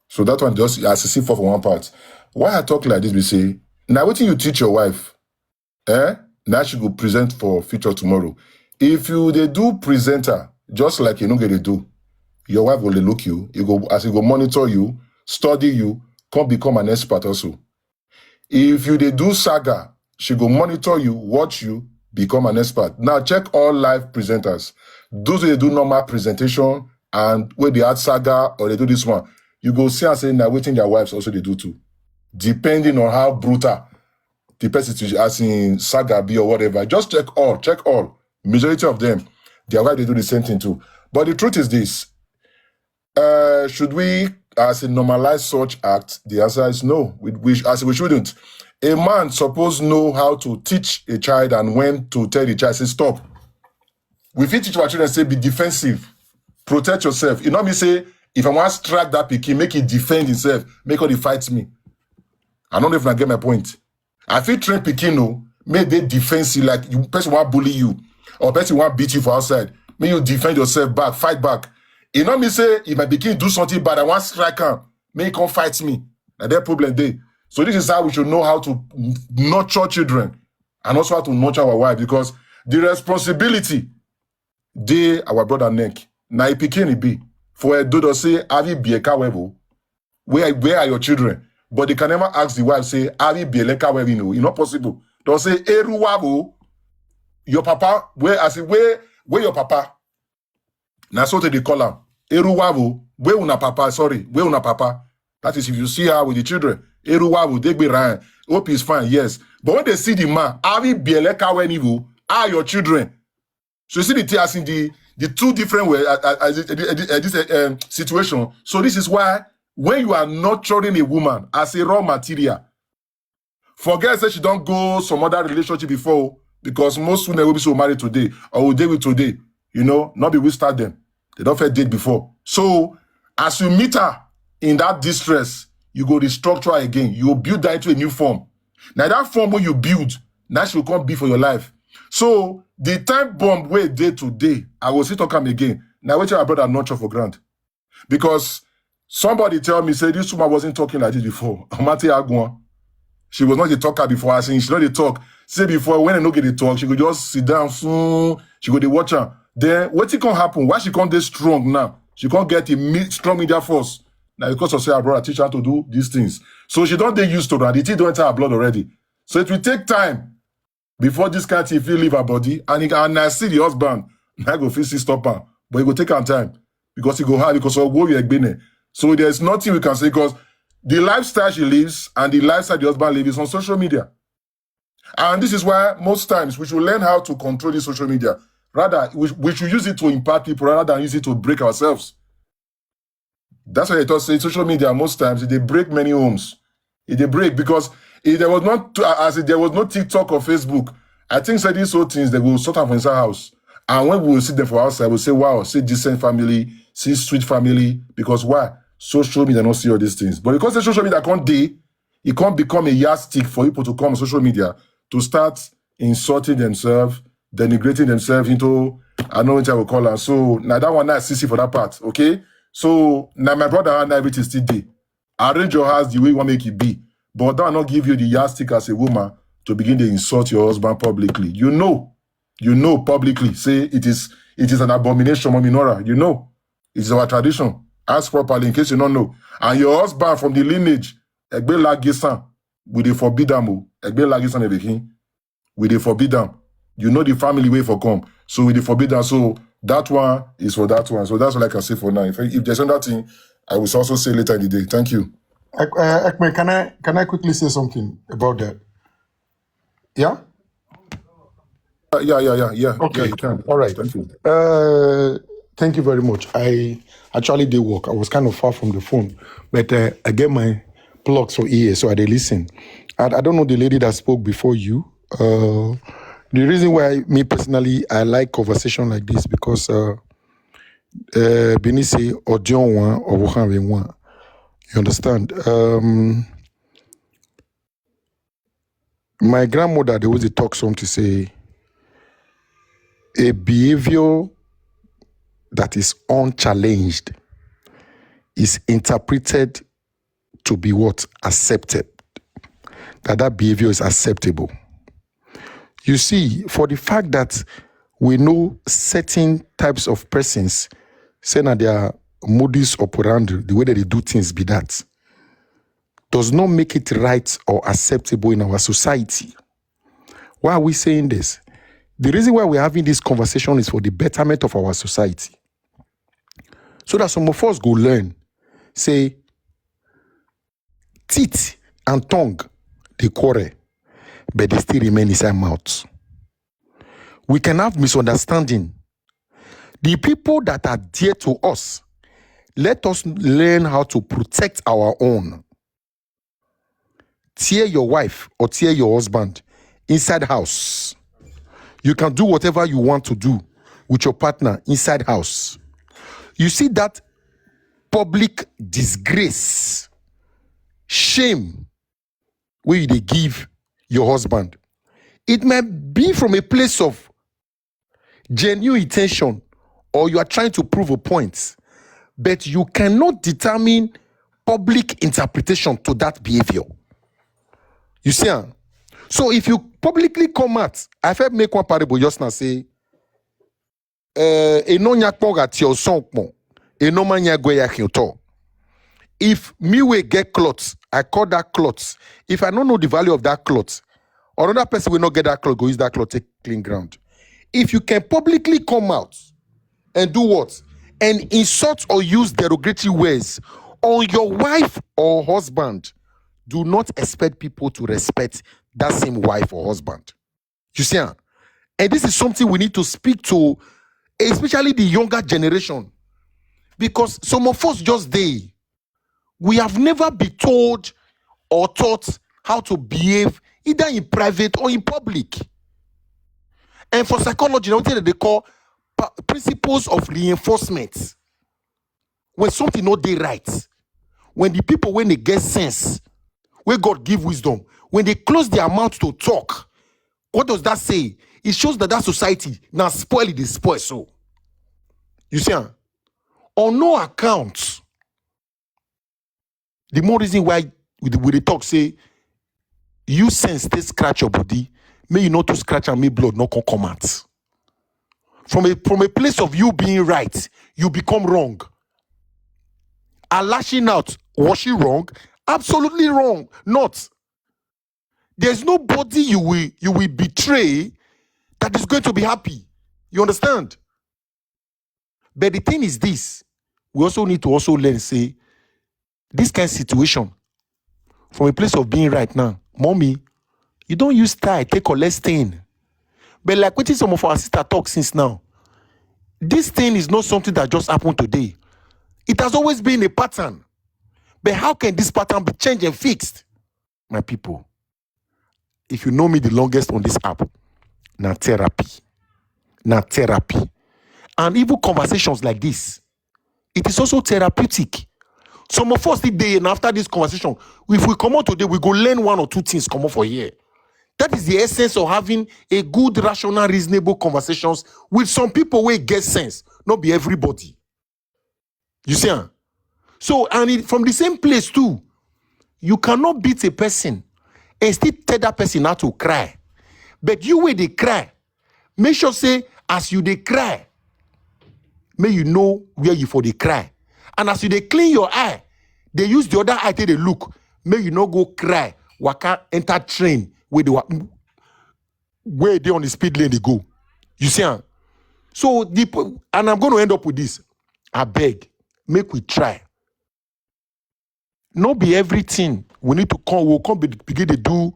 So that one just as I see for one part. Why I talk like this, we say, now wetin you teach your wife, eh? Now she go present for future tomorrow. If you dey do presenter just like you no get dey do, your wife go dey look you. You go as e go monitor you, study you, come become an expert also. If you dey do saga, she go monitor you, watch you, become an expert. Now check all live presenters. Those wey dey do normal presentation and wey dey add saga or dey do this one, you go see am say na wetin their wives also dey do too. Depending on how brutal the person to as in saga be or whatever. Just check all, check all. Majority of them, their wife dey do the same thing too. But the truth is this. Uh, should we as in normalize such act? The answer is no. We, we as we shouldn't. A man suppose know how to teach a child and when to tell the child, say stop. We fit teach our children, say be defensive, protect yourself. You know me say if I want strike that pikin, make it defend himself, make all the fight me. I don't know if I get my point. I fit train pikin o, make they defensive, like you person want bully you or person want beat you for outside. Make you defend yourself back, fight back. You know me say if my pikin do something bad, I want strike am, make he come fight me. Na that problem dey. So this is how we should know how to n- nurture children and also how to nurture our wife, because the responsibility dey our brother neck. Na e pikin e be. For Edo, they say, "Have you be a cowebo? Where, where are your children?" But they can never ask the wife, say, "Have you be a cowebo?" No, it's not possible. They'll say, "Eruwabo, your papa, where I say, where, where your papa?" Na so they call am. "Eruwabo, where una papa?" Sorry, "Where una papa?" That is if you see her with the children. "Eruwabo, they be Ryan. Hope he's fine, yes." But when they see the man, "Have you be a cowebo? Are your children?" So you see the thing as in the the two different way uh, uh, uh, this, uh, this, uh, um, situation. So this is why when you are nurturing a woman as a raw material, forget say she don't go some other relationship before, because most women will be so married today or will dey with today, you know, not be we start them. They don't first date before. So as you meet her in that distress, you go restructure her again. You go build that into a new form. Now that form when you build, now she will come be for your life. So the time bomb wey dey today, I will still talk am again. Now wetin my brother nurture for ground, because somebody tell me say this woman wasn't talking like this before. Amate Aguan, she was not a talker before. I seen she not a talk. Say before when I no get a talk, she could just sit down soon. She go dey watch her. Then wetin come happen? Why she come dey strong now? She come get a mi- strong media force. Now because of say her brother teach her to do these things, so she don't dey used to that. The thing don't enter her blood already. So it will take time before this kind thing fit leave her body, and, it, and I see the husband, I go fit see stop am, but it go take am time because it go hard because of where you egbene. So there's nothing we can say because the lifestyle she lives and the lifestyle the husband lives is on social media. And this is why most times we should learn how to control the social media. Rather, we, we should use it to impact people rather than use it to break ourselves. That's why I thought say social media most times they break many homes. It they break because if there was not as if there was no TikTok or Facebook, I think say these whole things they will sort out for inside house. And when we will see them for outside, we'll say, "Wow, see decent family, see sweet family." Because why? Social media not see all these things. But because the social media can't day, it can't become a yardstick for people to come on social media to start insulting themselves, denigrating themselves into, I know what I will call her. So now that one now C C for that part, okay? So now my brother and everything still day. Arrange your house the way you want make it be. But that will not give you the yardstick as a woman to begin to insult your husband publicly. You know, you know publicly. Say it is it is an abomination, Mommy Nora. You know, it's our tradition. Ask properly in case you don't know. And your husband from the lineage, Egbe Lagisan, we dey forbid am o. Egbe Lagisan Ebekin, we dey forbid am. You know the family way for come. So we dey forbid am. So That one is for that one. So that's all I can say for now. If, if there's another thing, I will also say later in the day. Thank you. Uh, Ekman, can I can I quickly say something about that? Yeah. Uh, yeah, yeah, yeah, yeah. Yeah, Okay. You can. All right. Thank you. Uh, thank you very much. I actually did work. I was kind of far from the phone, but uh, I get my plugs for ear, so I did listen. I, I don't know the lady that spoke before you. Uh, the reason why me personally I like conversation like this because uh, uh, Bini say audio one or one. You understand? Um, my grandmother they always dey talk something say a behavior that is unchallenged is interpreted to be what accepted. That that behavior is acceptable. You see, for the fact that we know certain types of persons, say na their modus operandi, the way that they do things be that, does not make it right or acceptable in our society. Why are we saying this? The reason why we're having this conversation is for the betterment of our society. So that some of us go learn, say, teeth and tongue, they quarrel, but they still remain inside mouth. We can have misunderstanding. The people that are dear to us, let us learn how to protect our own. Tear your wife or tear your husband inside house. You can do whatever you want to do with your partner inside house. You see that public disgrace, shame, where you they give your husband. It might be from a place of genuine intention, or you are trying to prove a point, but you cannot determine public interpretation to that behavior. You see, ah? So if you publicly come out, I fẹ́ make one parable just now say, uh, eno nyakpɔ gati osɔnkpɔ, eno ma nyagwe ya kyoto. If me we get cloth, I call that cloth. If I don't know the value of that cloth, another person will not get that cloth, go use that cloth, take clean ground. If you can publicly come out and do what? And insult or use derogatory words on your wife or husband, do not expect people to respect that same wife or husband. You see, ah? And this is something we need to speak to, especially the younger generation. Because some of us just dey, we have never been told or taught how to behave either in private or in public. And for psychology, na wetin dem dey call pa- principles of reinforcement. When something no dey right, when the people wey dey get sense, wey God give wisdom, when they close their mouth to talk, what does that say? It shows that that society now spoil it, dey spoil so. You see, ah? On no account, the more reason why we dey, we dey talk say, you sense take scratch your body, may you not to scratch and make blood not come come out. From a from a place of you being right, you become wrong. And lashing out, was she wrong? Absolutely wrong. Not. There's nobody you will you will betray that is going to be happy. You understand? But the thing is this: we also need to also learn say this kind of situation from a place of being right now, mommy, you don't use tie take collect stain. But like wetin some of our sister talk since now, this thing is not something that just happened today. It has always been a pattern. But how can this pattern be changed and fixed? My people, if you know me the longest on this app, na therapy. Na therapy. And even conversations like this, it is also therapeutic. Some of us today and after this conversation, if we come out today, we go learn one or two things come out for here. That is the essence of having a good, rational, reasonable conversations with some people where it gets sense, not be everybody. You see, ah? So, and it, from the same place too, you cannot beat a person and still tell that person not to cry. But you where they cry, make sure say as you they cry, may you know where you for they cry. And as you they clean your eye, they use the other eye till they look. May you not go cry. Waka enter train where they wa- where they on the speed lane they go. You see, ah? So the po- and I'm going to end up with this. I beg, make we try. No be everything we need to come. We'll come be, begin to do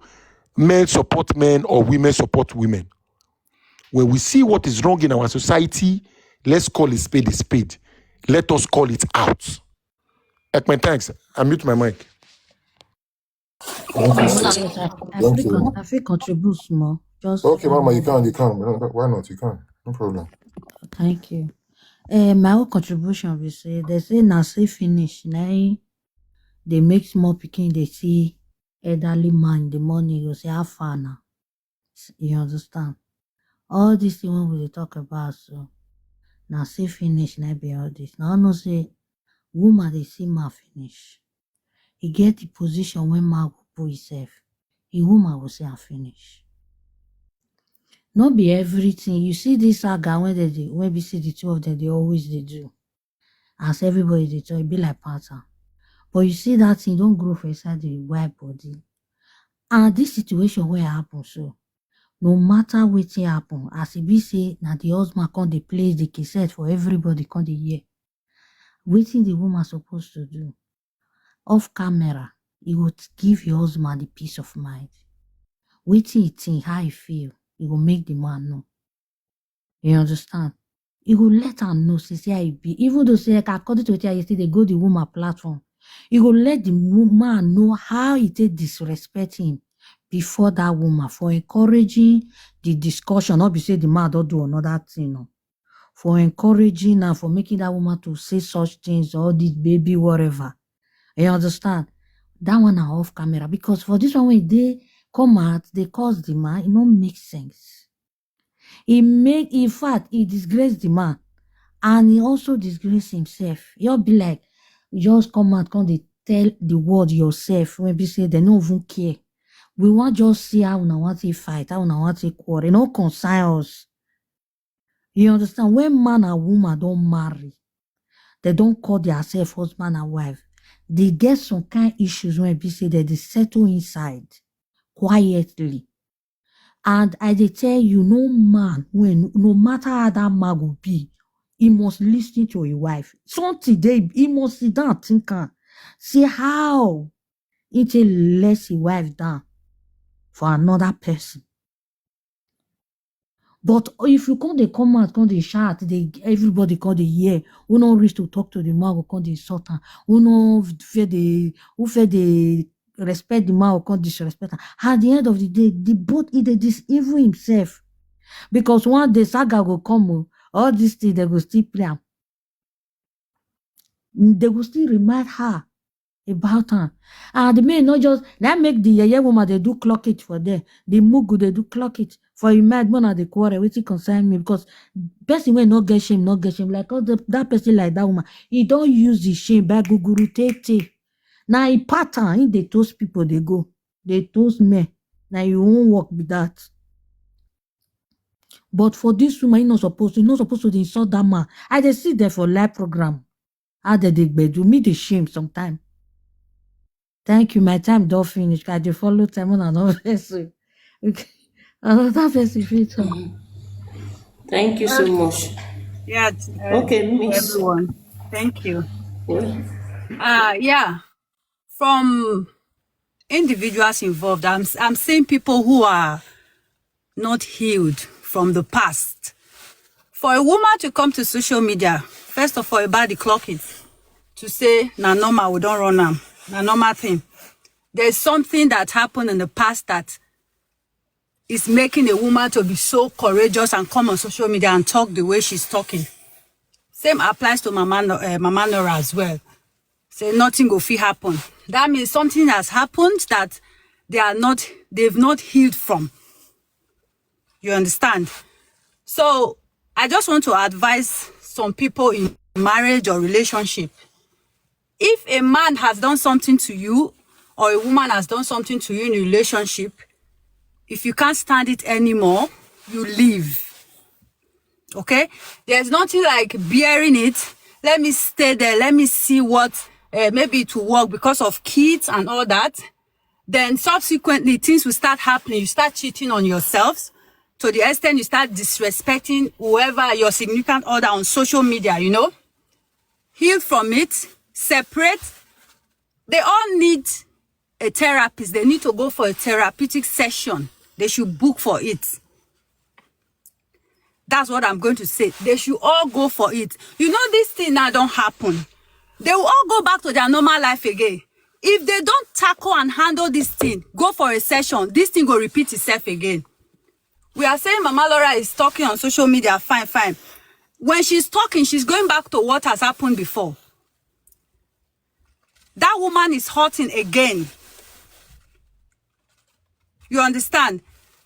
men support men or women support women. When we see what is wrong in our society, let's call it spade a spade. Let us call it out. Ekpen, thanks. I mute my mic. Thank you. Yes, I, I, feel, con- I feel contribute more. Just Okay, Mama, you can, you can. No, no, why not? You can. No problem. Thank you. Uh, my own contribution, we say they say na say finish na im dey make small pikin dey see elderly man in the morning, you say how far na. You understand? All this thing when we dey talk about, so na say finish na be all this. Now I know say woman dey see man finish. He get the position when man go put himself. A woman go say I finish. No be everything. You see this saga when they dey, when we see the two of them, they always they do. As everybody they talk, it be like pattern. But you see that thing don't grow for inside the wife body. And this situation where happen so, no matter wetin happen, as e be say na the husband come dey play the cassette for everybody come dey hear. Wetin the woman supposed to do? Off camera, you go t- give your husband the peace of mind. Wetin he think, how he feel, you go make the man know. You understand? You go let am know, say, say how e be. Even though say, like, according to wetin I say, they go the woman platform. You go let the wo- man know how he take disrespect him before that woman for encouraging the discussion. Not be say the man don't do another thing, no. For encouraging and for making that woman to say such things or the baby, whatever. You understand? That one are off camera because for this one when they come out, they cause the man, it no make sense. He make, in fact, he disgrace the man, and he also disgrace himself. You'll be like, just come out, come they tell the world yourself when we say they no even care. We want just see how una want to fight, how una want to quarrel. No concern us. You understand? When man and woman don't marry, they don't call themselves husband and wife. They get some kind issues when we say that they settle inside quietly. And I dey tell you, no man when no matter how that man go be, he must listen to his wife. Something they he must sit down think am. See how he take let his wife down for another person. But if you come they come out, come they shout, they everybody come they hear. Who no reach to talk to the man, go come they insult am. Who no fear the who fear the respect the man, go come disrespect am. At the end of the day, the both he dey dis even himself. Because one day saga go come, oh, all these things they go still play am. They go still remind her about am. And the men not just that make the yeye woman they do clock it for them. The mugu they do clock it for him mind more than the quarrel. Wetin concern me because person wey not get shame, not get shame. Like all the, that person like that woman, he don't use the shame by guguru tete. Now he pattern, he they toast people they go, they toast men. Now you won't work with that. But for this woman, he not supposed to, he not supposed to insult that man. I dey see there for live program. How did they do me the shame sometime? Thank you. My time don't finish. I dey follow time on another person. Okay. Another person fit talk. Thank you so much. Yeah. Uh, Okay, Miss. Everyone. Thank you. Well, Uh, yeah. From individuals involved, I'm I'm seeing people who are not healed from the past. For a woman to come to social media, first of all, about the clock it to say na normal, we don't run am, na normal thing. There's something that happened in the past that is making a woman to be so courageous and come on social media and talk the way she's talking. Same applies to Mama, No- uh, Mama Nora as well. Say nothing go fit happen. That means something has happened that they are not, they've not healed from. You understand? So I just want to advise some people in marriage or relationship. If a man has done something to you or a woman has done something to you in a relationship, if you can't stand it anymore, you leave. Okay? There's nothing like bearing it. Let me stay there. Let me see what, uh, maybe it will work because of kids and all that. Then subsequently, things will start happening. You start cheating on yourselves. to the extent you start disrespecting whoever, your significant other, on social media, you know? Heal from it, separate. They all need a therapist. They need to go for a therapeutic session. They should book for it. That's what I'm going to say. They should all go for it. You know, this thing now don't happen. They will all go back to their normal life again. If they don't tackle and handle this thing, go for a session, this thing go repeat itself again. We are saying Mama Laura is talking on social media, fine, fine. When she's talking, she's going back to what has happened before. That woman is hurting again. You understand?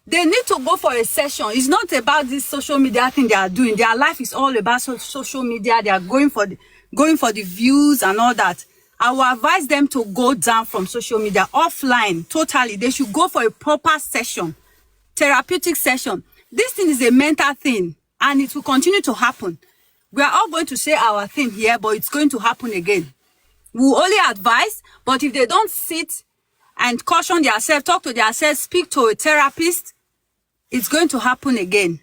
They need to go for a session. It's not about this social media thing they are doing. Their life is all about so- social media. They are going for the going for the views and all that. I will advise them to go down from social media, offline, totally. They should go for a proper session, therapeutic session. This thing is a mental thing, and it will continue to happen. We are all going to say our thing here, but it's going to happen again. We will only advise, but if they don't sit and caution themselves, talk to themselves, speak to a therapist, it's going to happen again.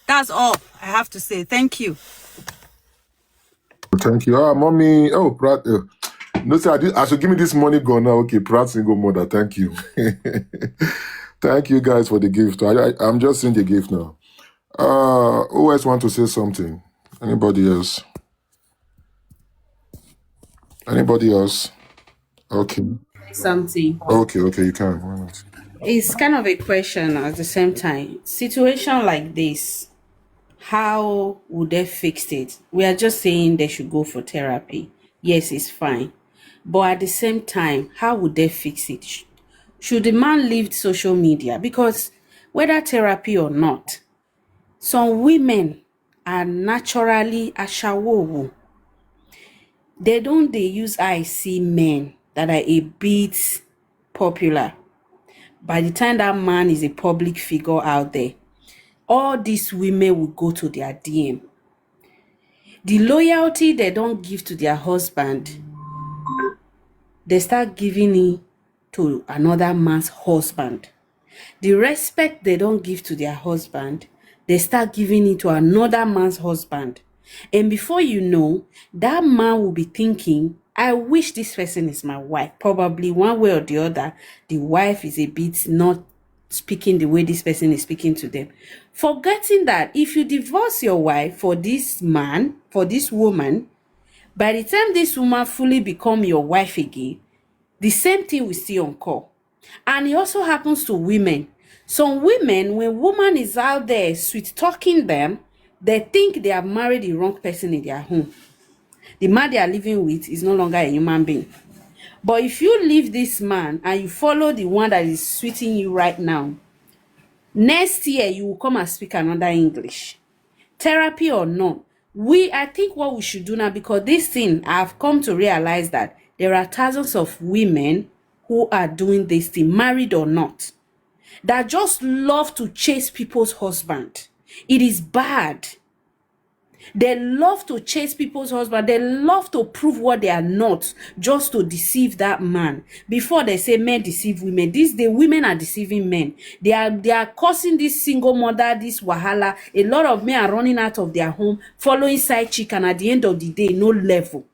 That's all I have to say. Thank you. Thank you. Ah, mommy. Oh, Prat. Uh, no, sir. I, did, I should give me this money gun now. Okay, Prat single mother. Thank you. Thank you guys for the gift. I, I, I'm just seeing the gift now. Uh, who else want to say something? Anybody else? Anybody else? Okay. Something. Okay, okay, you can. Why not? It's kind of a question at the same time. Situation like this, how would they fix it? We are just saying they should go for therapy. Yes, it's fine. But at the same time, how would they fix it? Sh- Should the man leave social media? Because whether therapy or not, some women are naturally ashawo. They don't they use eye see men that are a bit popular. By the time that man is a public figure out there, all these women will go to their D M. The loyalty they don't give to their husband, they start giving it to another man's husband. The respect they don't give to their husband, they start giving it to another man's husband. And before you know, that man will be thinking, I wish this person is my wife. Probably one way or the other, the wife is a bit not speaking the way this person is speaking to them. Forgetting that if you divorce your wife for this man, for this woman, by the time this woman fully become your wife again, the same thing will still occur. And it also happens to women. Some women, when woman is out there sweet talking them, they think they have married the wrong person in their home. The man they are living with is no longer a human being. But if you leave this man and you follow the one that is sweeting you right now, next year you will come and speak another English. Therapy or not, we I think what we should do now, because this thing, I've come to realize that there are thousands of women who are doing this thing, married or not, that just love to chase people's husband. It is bad. They love to chase people's husband. They love to prove what they are not, just to deceive that man. Before they say men deceive women, these the women are deceiving men. They are they are causing this single mother, this wahala. A lot of men are running out of their home, following side chick, and at the end of the day, no level.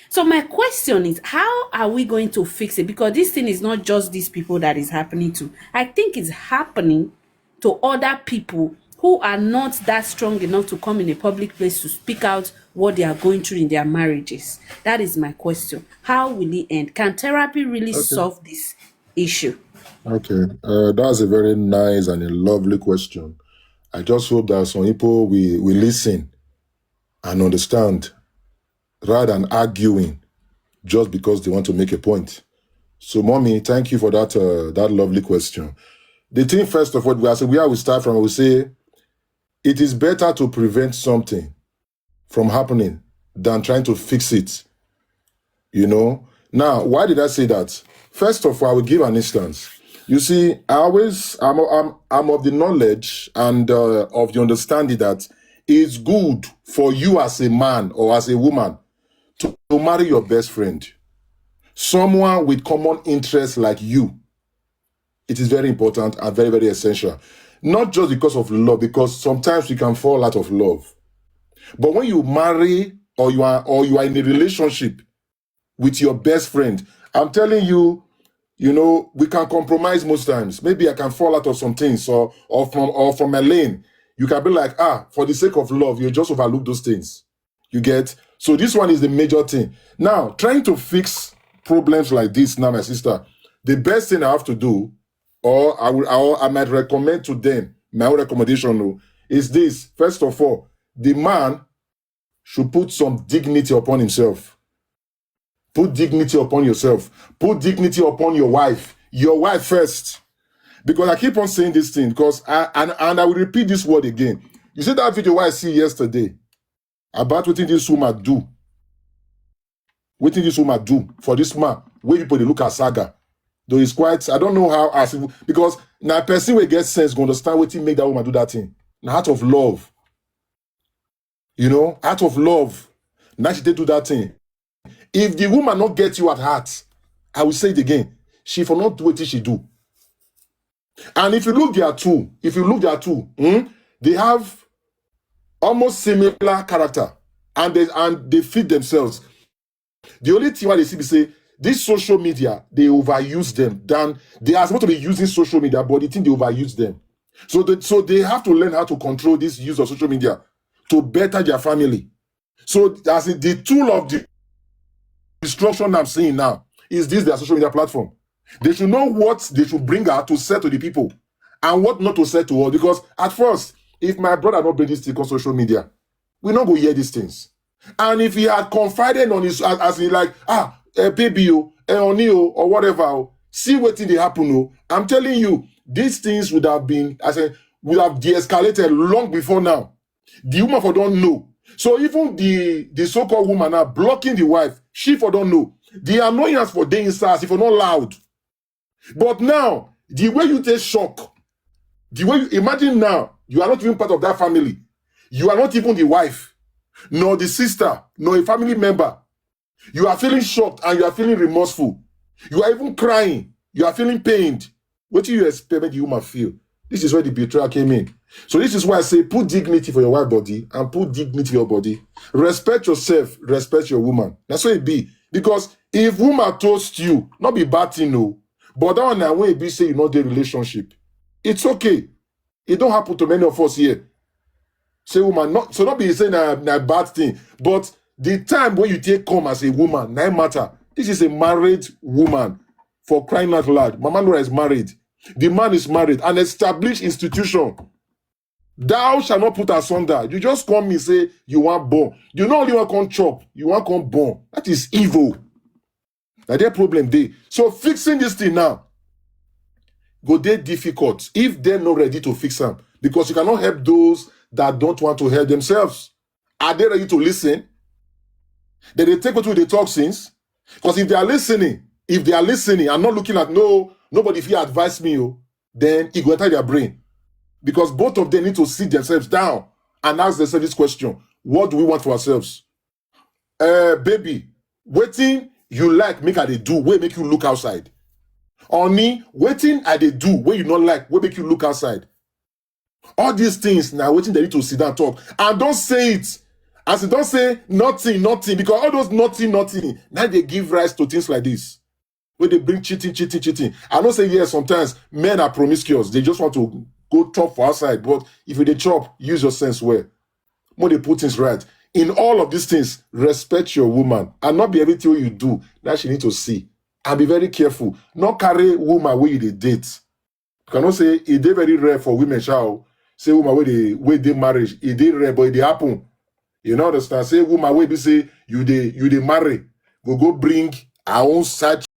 So my question is, how are we going to fix it? Because this thing is not just these people that is happening to. I think it's happening to other people who are not that strong enough to come in a public place to speak out what they are going through in their marriages. That is my question. How will it end? Can therapy really Okay. Solve this issue? Okay. Uh, that's a very nice and a lovely question. I just hope that some people will, will listen and understand rather than arguing just because they want to make a point. So, mommy, thank you for that uh, that lovely question. The thing, first of all, we are where we start from. We say it is better to prevent something from happening than trying to fix it. You know. Now, why did I say that? First of all, I will give an instance. You see, I always I'm I'm I'm of the knowledge and uh, of the understanding that it's good for you as a man or as a woman to, to marry your best friend, someone with common interests like you. It is very important and very, very essential. Not just because of love, because sometimes we can fall out of love. But when you marry, or you are or you are in a relationship with your best friend, I'm telling you, you know, we can compromise most times. Maybe I can fall out of some things, or or from or from my lane. You can be like, ah, for the sake of love, you just overlook those things. You get? So this one is the major thing. Now, trying to fix problems like this now, my sister, the best thing I have to do, or I will, or I might recommend to them, my own recommendation, no, is this. First of all, the man should put some dignity upon himself. Put dignity upon yourself. Put dignity upon your wife. Your wife first. Because I keep on saying this thing, because I and, and I will repeat this word again. You see that video I see yesterday about what this woman do. What this woman do for this man? Where people they look at saga. Though it's quite, I don't know how, as because now person will get sense, go understand what he make that woman do that thing. Now, out of love, you know, out of love, now she did do that thing. If the woman not get you at heart, I will say it again. She for not do what she do. And if you look there too, if you look there too, hmm, they have almost similar character, and they and they fit themselves. The only thing why they see be say this social media, they overuse them. Than they are supposed to be using social media, but they think they overuse them. So they, so they have to learn how to control this use of social media to better their family. So as in the tool of the destruction I'm seeing now is this their social media platform. They should know what they should bring out to sell to the people and what not to sell to us. Because at first, if my brother not bring this thing on social media, we not go hear these things. And if he had confided on his, as, as he like, ah, eh, baby, oh, eh, honey, oh, or whatever, oh, see what thing they happen, oh. I'm telling you, these things would have been, I said, would have de-escalated long before now. The woman for don't know. So even the the so-called woman now blocking the wife, she for don't know. The annoyance for dey inside, if for not loud. But now, the way you take shock, the way you imagine now, you are not even part of that family. You are not even the wife, nor the sister, nor a family member. You are feeling shocked and you are feeling remorseful. You are even crying. You are feeling pained. What do you expect make the woman feel? This is where the betrayal came in. So this is why I say put dignity for your wife body and put dignity for your body. Respect yourself, respect your woman. That's what it be. Because if woman toast you, not be bad thing, no. But that one now when it be say you not the relationship, it's okay. It don't happen to many of us here. Say woman, not so not be saying a, a bad thing, but the time when you take come as a woman, no matter. This is a married woman, for crying out loud. Mama Nora is married. The man is married, an established institution. Thou shall not put asunder. You just come and say you want born. You not only want come chop, you want come born. That is evil. Now their problem dey. So fixing this thing now go dey difficult if they're not ready to fix them, because you cannot help those that don't want to help themselves. Are they ready to listen? Then they take what they talk since. Because if they are listening, if they are listening and not looking at no, nobody if you advise me, oh, then it go enter their brain. Because both of them need to sit themselves down and ask themselves this question: what do we want for ourselves? Uh, baby, wetin you like make I dey do wey make you look outside? Honey, wetin I dey do wey you not like wey make you look outside? All these things now, wetin they need to sit down talk and don't say it. As you don't say nothing, nothing, because all those nothing, nothing, now they give rise to things like this. Where they bring cheating, cheating, cheating. I don't say yes, sometimes men are promiscuous. They just want to go chop for outside. But if you dey chop, use your sense well. More they put things right. In all of these things, respect your woman. And not be everything you do that she need to see. And be very careful. Not carry woman where you dey date. You cannot say it dey very rare for women, shall say woman where they where they marriage, it dey rare, but it dey happen. You know understand? Say woman where be say you dey you dey marry, go go bring her own side